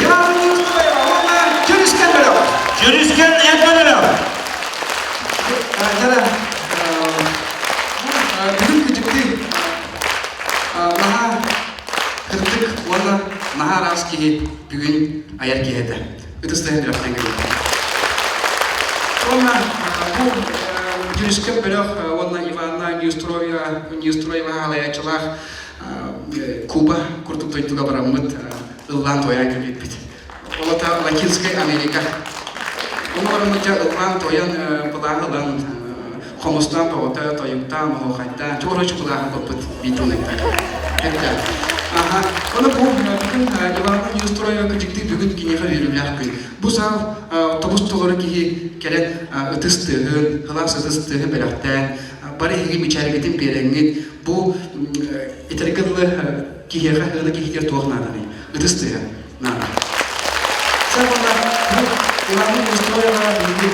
Иван Неустроева уонна Дьүрүскэн бөлөх. Дьүрүскэн этнобөлөх. Дьара, бүгүн кыдьыкты наһаа кырдык уонна наһаа араас киһи бүгүн айар киһи этэ. Ытыс тыаһын сүрэхтэн көрүҥ. Уонна бу Дьүрүскэн бөлөх уонна Иванна Неустроева Неустроева халайааччылаах Куба курдук дойдуга бараммыт ыллаан-туойан кэлбиппит. Ол ата Латинскай Америка. Ону бараммыт дьэ ыллаан-туойан былааһы ылан хомустаан тоҕото, тойуктаан, оһуохайдаан, чугуручу былааһы ылбыппыт биир тылыттан. Аха. Ону бу бүгүн Иванна Неустроева кырдьыктыы бүгүн киниэхэ үөрүүлээх күн. Бу саал тобус толору киһи кэлэн ытыс тыаһын, ылаас ытыс тыаһын бэлэхтээн, бары эһиги мичээргитин биэрэҥҥит, бу этэргэ дылы киһиэхэ ыалы киһитигэр туох нааданый? Ытыс тыаһа наада. Сэ буолла Иванна Неустроева биһиги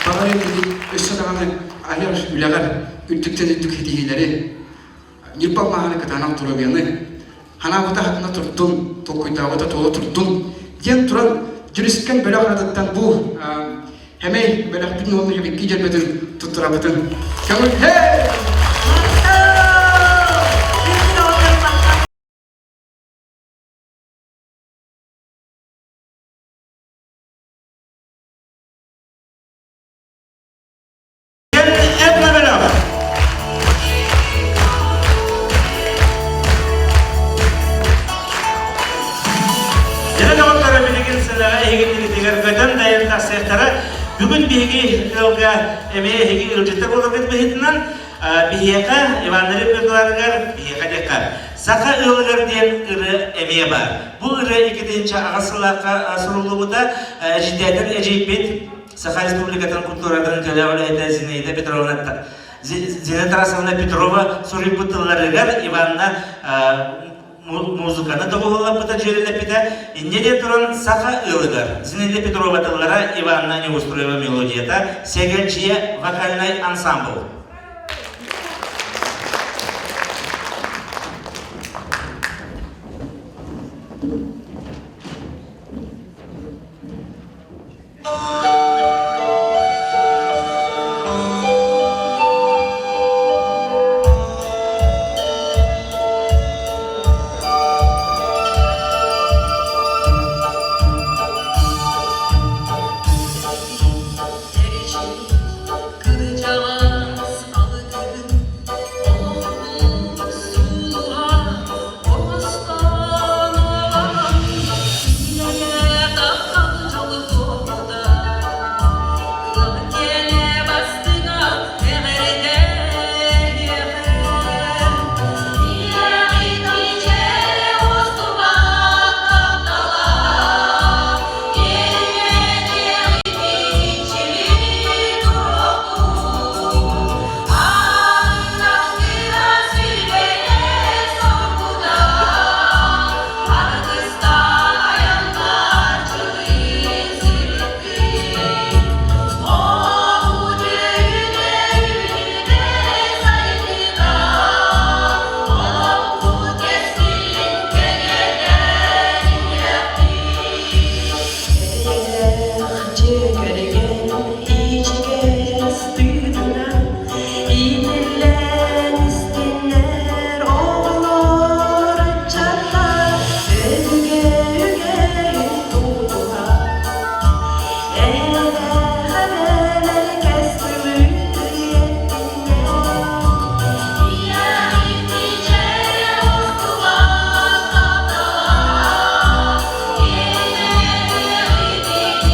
баҕар этибит өссө даҕаны айар үлэҕэр үрдүктэн үрдүк ситиһиилэри ньырба маһаны кытаанах доруобуйаны ханаабыта хатына турдун, толкуйдаабыта туола турдун диэн туран дьүрүскэн бөлөх аатыттан бу Хэмэй бөлөхпүтүн уонна икки дьөрбөтүн туттарабытын көҥүл Бүгүн биһиги ыалга эмиэ эһиги ыалдьыттар буоларгыт быһыытынан биһиэхэ Иван Рыбниковларыгар биһиэхэ диэххэ Саха ыалыгар диэн ырыа эмиэ баар. Бу ырыа 2008 сыллаахха суруллубута эдьиийдээтэр эдьиийбит Саха Республикатын культуратын төлөөх үлэһитэ Зинаида Петровна Зина Тарасовна Петрова суруйбут тылларыгар Иванна музыканы доҕуһуоллаппыта, дьүөрэлэппитэ. Инньэ диэн туран саха ыалыгар Зинаида Петрова тыллара, Иванна Неустроева мелодията, Сэгэлдьийэ вокальнай ансамбл. Кырдьаҕас алгыһын олохпут сулуһа оҥостон олорон Аргыстаах айаннар чылыы сырыттыы, Оҕу түүнэ үүнэ сайдыыта, Олохпут кэскилин кэҥэтэн иһиэхтии. Эйэлээх дьиэ кэргэн ичигэс тыынынан Иитиллэн истиннэр оҕолор ыччаттар өбүгэ үгэһин тутуһа Эһэлээх эбэлэр кэс тылы эттиннэр Ийэҕит ичэрэ устубат таптала Ийэҕит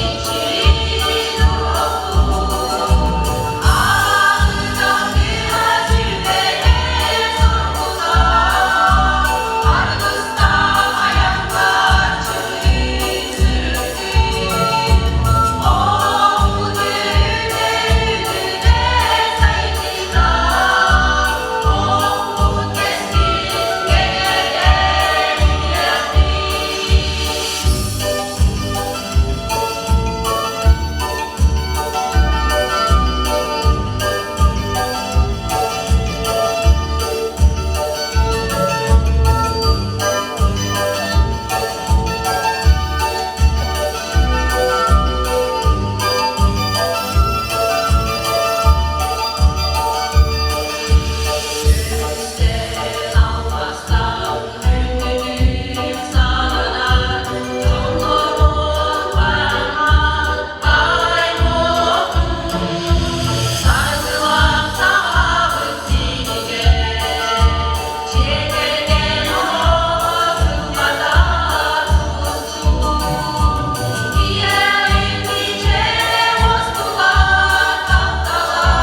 иччилии туруохтун Көмүстэн албастан күндүтүк сананар дьоннорун бараммат баай буолуохтун. Саргылаах сахабыт сиригэр дьиэ кэргэн олоҕо сыллата тустун. Ийэбит иччилэ уостубат таптала,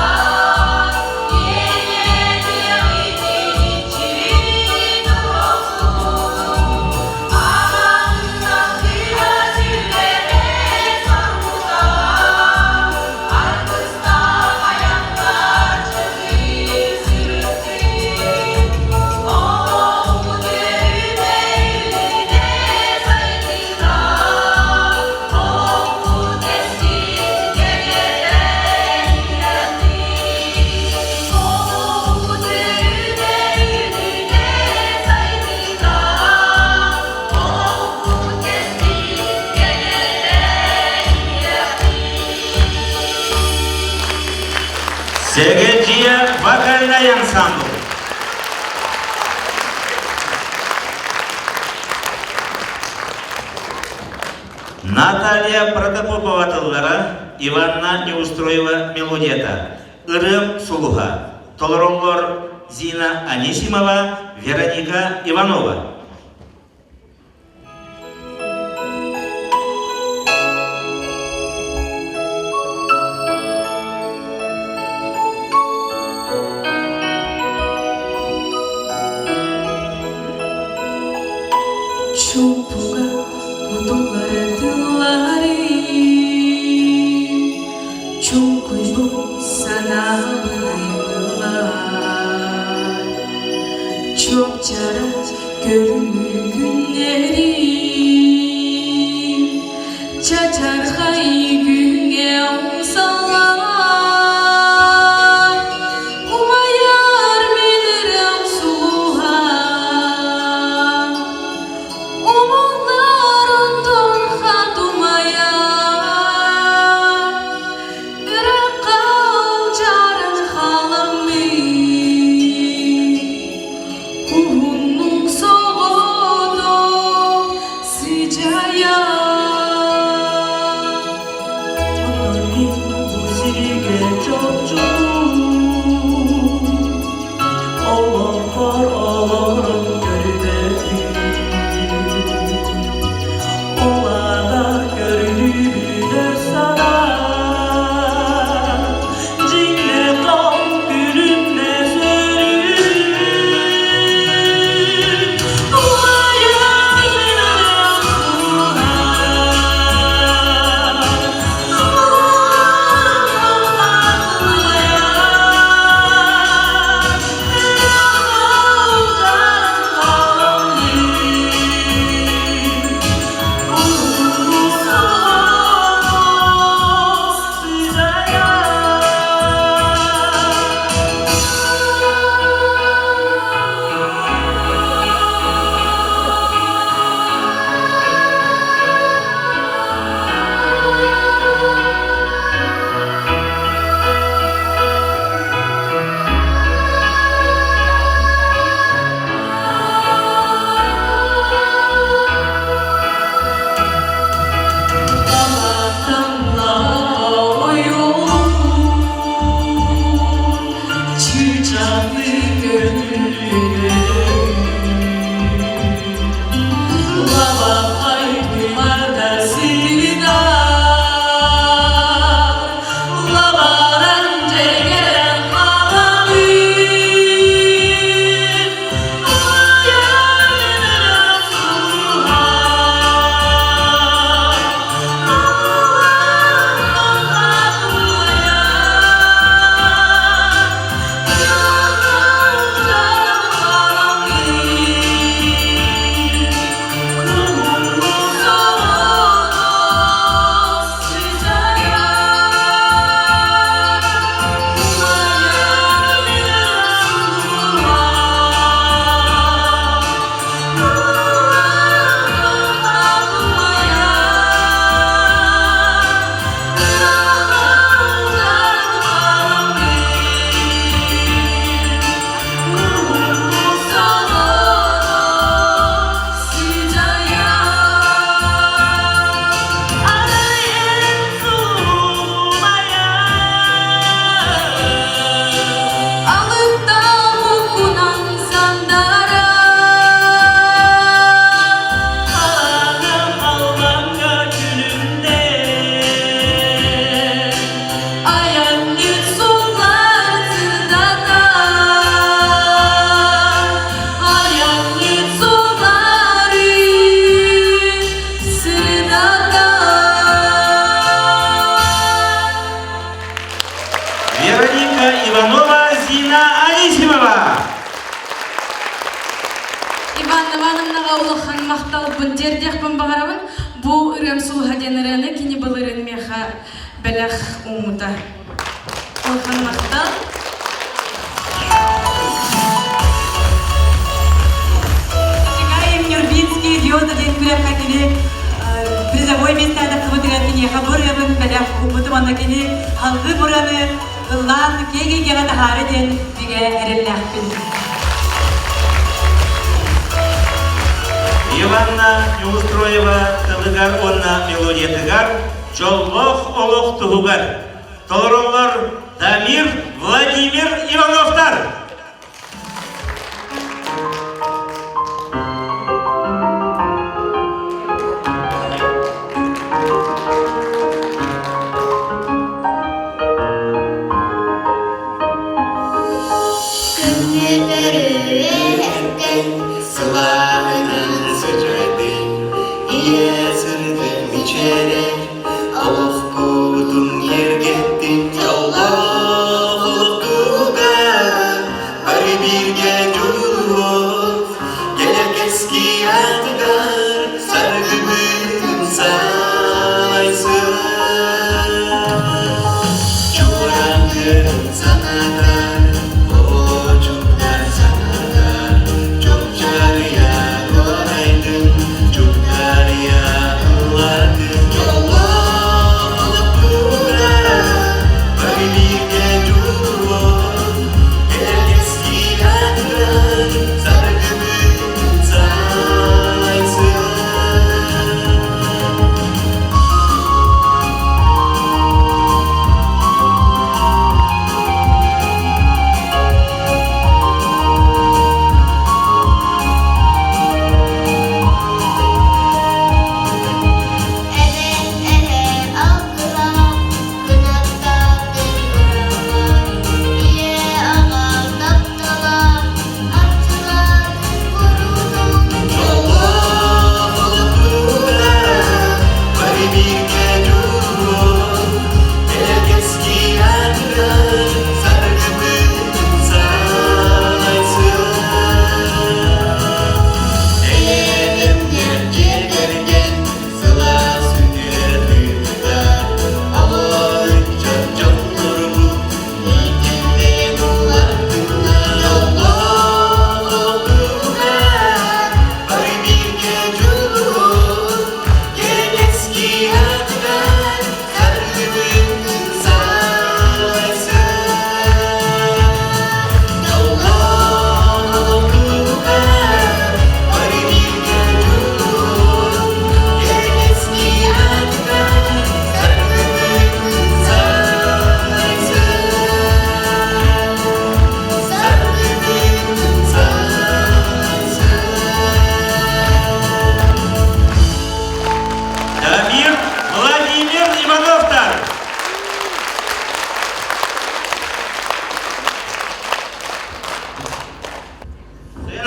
Ийэ иччилии туруохсун. Аҕатын тыа сүбэтэ соргута, Аргыстаах айаннар чылыы сырыттын. Олохпут үүнэ үүнэ сайдыыта, Олохпут кэскил кэҥэтэн иһэхтии. Олохпут үүнэ үүнэ сайдыыта, Олохпут кэскил кэҥэтэн иһэхтии. Сэгэлдьийэ вокальнай ансамбл. Наталья Протопопова тыллара, Иванна Неустроева мелодията, Ырыам сулуһа, толороллор Зина Анисимова, Вероника Иванова. санаабын ыллаан Чуопчара көрүҥү күннэрим Чачархай күҥҥэ умсаллан Умайар мин ырыам сулуһа Умуллар онтон хат умайар Ырахха алдьаран халаммыт Уһуннук соҕотох сыдьайар Оттон мин бу сиргэ чопчу Олохпор олорон көрбөтүм Ол аата көрүлүбүнэ санаа Дьиҥнэ хал күлүмнэ сөрү Алыптаах сандара Айанньыт суллар сырдата Айанньыт суллары сырдата Вероника Иванова, Зина Анисимова. Иван Ивановнаҕа улахан махталбын тиэрдиэхпин баҕарабын. Бу ырыам сулуһа диэн ырыаны кини былырыын миэхэ бэлэх ууммута. Улахан махтал. Чекаем Нюрбинский идиота диэн күрэххэ кини призовой миэстэни тахсыбытыгар киниэхэ бу ырыабын бэлэх ууммутум онно кини халгыы бураны ыллаан киэҥ эйгэҕэ таһаары диэн бигэ эрэллээхпин. Иванна Неустроева тылыгар уонна мелодиятыгар «Дьоллоох олох туһугар» толороллор Дамир Владимир Ивановтар. Күннү сылааһынан сыдьаайдын, ийэ сырдык мичээрэ, олохпутун киэргэттин дьоллоох.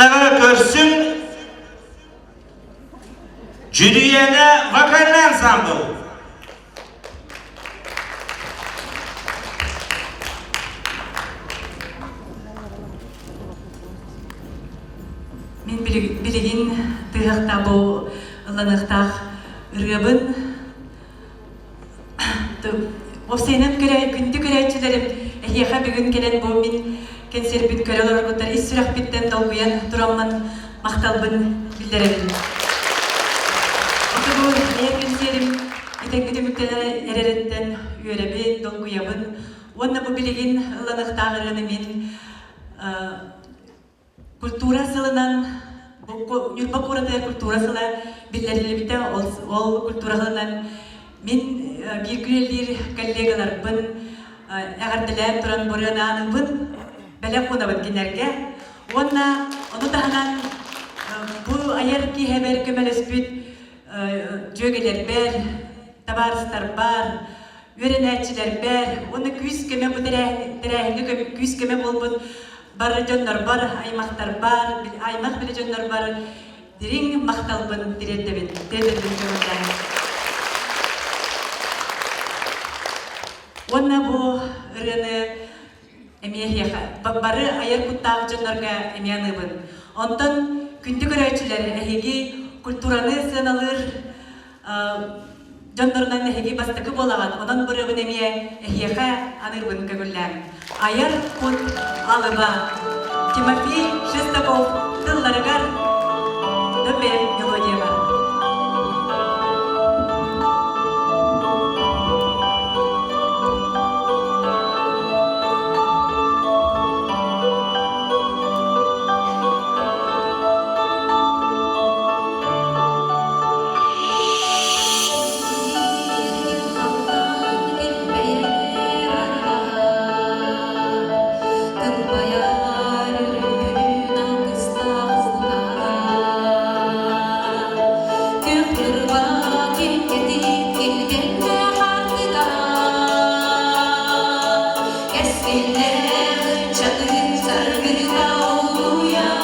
Көрсүҥ Дьүрүйээнэ вокальный ансамбл. Мин билигин тыһахта бу ылланыахтаах ырыабын Уопсайынан күндү көрөөччүлэрим, эһиэхэ бүгүн кэлэн бу мин кэнсиэрбин көрө олороргуттар ис сүрэхпиттэн долгуйан тураммын махталбын биллэрэбин. Оту бу айар кэнсиэрим этэҥҥэ түмүктэнэр эрэриттэн үөрэбин, долгуйабын уонна бу билигин ылланыахтаах ырыаны мин Культура сылынан Ньурба куоратыгар культура сыла биллэриллибитэ. Ол культура сылынан мин бииргэ үлэлиир коллегаларбын эҕэрдэлээн туран бырыанааныбын бэлэх уунабын кинилэргэ. Уонна ону таһынан бу айар киэһэбэр көмөлөспүт дьүөгэлэрбэр, табаарыстарбар, үөрэнээччилэрбэр уонна күүс-көмө бу тэрээһиҥҥэ күүс-көмө буолбут бары дьоннорбор, аймахтарбар, аймах билэ дьоннорбор дириҥ махталбын тириэрдэбин. Тириэрдэбин көҥүллээн. Уонна бу ырыаны эмиэ эһиэхэ бары айар куттаах дьоннорго эмиэ аныыбын. Онтон күндү көрөөччүлэр, эһиги культураны сыаналыыр дьоннорунан эһиги бастакы буолаҕыт, онон бырыабын эмиэ эһиэхэ аныырбын көҥүллээҥ. Айар кут алыба Тимофей Шестаков тылларыгар Дөбөм мелодияҕа. Кэскиллээх ыччаты саргыта угуйар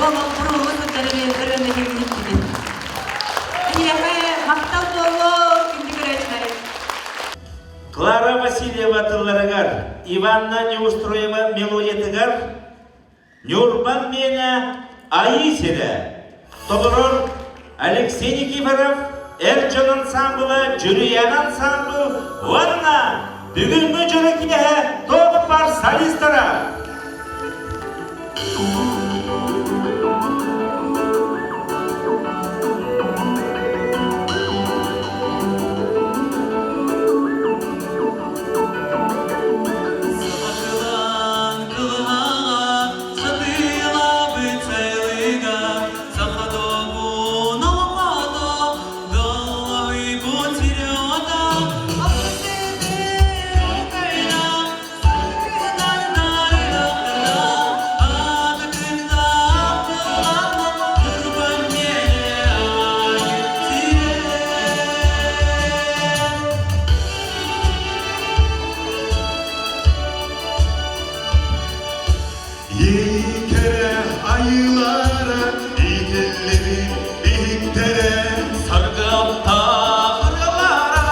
Бу олох сылдьар ырыаны иһиттигит. Эһиэхэ махтал буолуо, күндү көрөөччүлэрим. Клара Васильева тылларыгар, Иванна Неустроева мелодиятыгар Ньурбан миэнэ Айыы сирэ толорор Алексей Никифоров эр дьон ансаамбыла Дьүрүйээн ансаамбыл уонна бүгүҥҥү дьоро киэһэ туох баар солистара Сахалаан кылыһаҕа сатыылаабыт сайылыга саха добун олоҥхото доллоһуйбут сире-ото Иикэрэ айыылара иитиллибит биһиктэрэ саргыаптаах ырыалара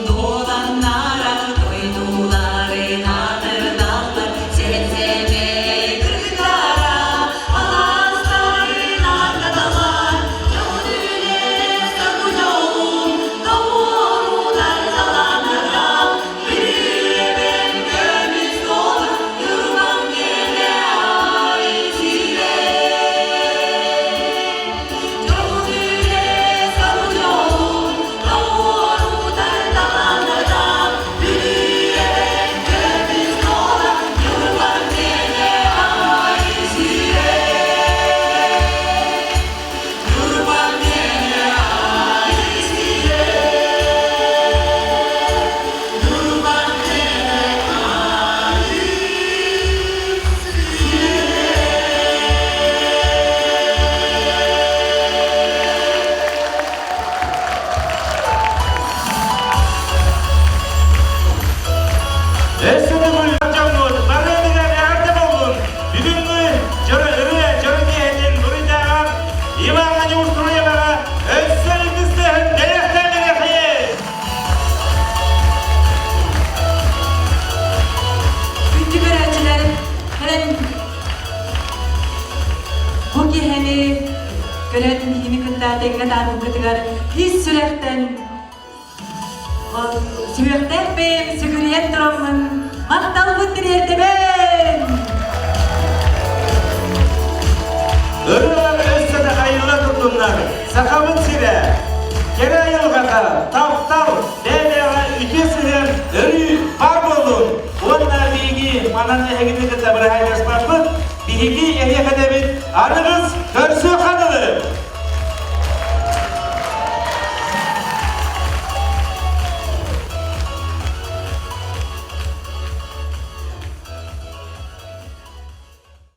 Дуоланнара дойдуларын атырдаллар, сен-сэмэ кыргыттара, алаастарын ардаталлар, дьон үлэ соргу дьолун, доҕорунар талааннара, бүрүөбэм көмүс суолун, Ньурбам киэнэ ай сирэ. Дьон үлэ соргу дьолун, доҕорунар талааннара, бүрүөбэм көмүс суолун, Ньурбам киэнэ ай сирэ. Ньурбам киэнэ ай сирэ. Ньурбам киэнэ ай сирэ. Өссө төгүл дьоммут барыгытыгар эҕэрдэ буоллун! Бүгүҥҥү дьоро ырыа дьоро киэһэтин буруйдааҕар Иван Неустроеваҕа өссө ытыстыһын бэлэхтээн бэлэхиэ! Күндү көрөөччүлэр, кэлэн бу киэһэни көрөн биһигини кытта тэҥҥэ таһаарбыккытыгар ис сүрэхтэн Сүһүөхтээх бэйэм сүгүрүйэн тураммын махталбын тириэрдэбин! Ырыалар өссө да айылла турдуннар, Сахабыт сирэ, кэрэ айылҕата, таптал, бэйэ-бэйэҕэ үтүө сыһыан өрүү баар буоллун! Уонна биһиги манан эһигини кытта быраһайдаспаппыт, биһиги эһиэхэтэбит аныгыс көрсүөххэ!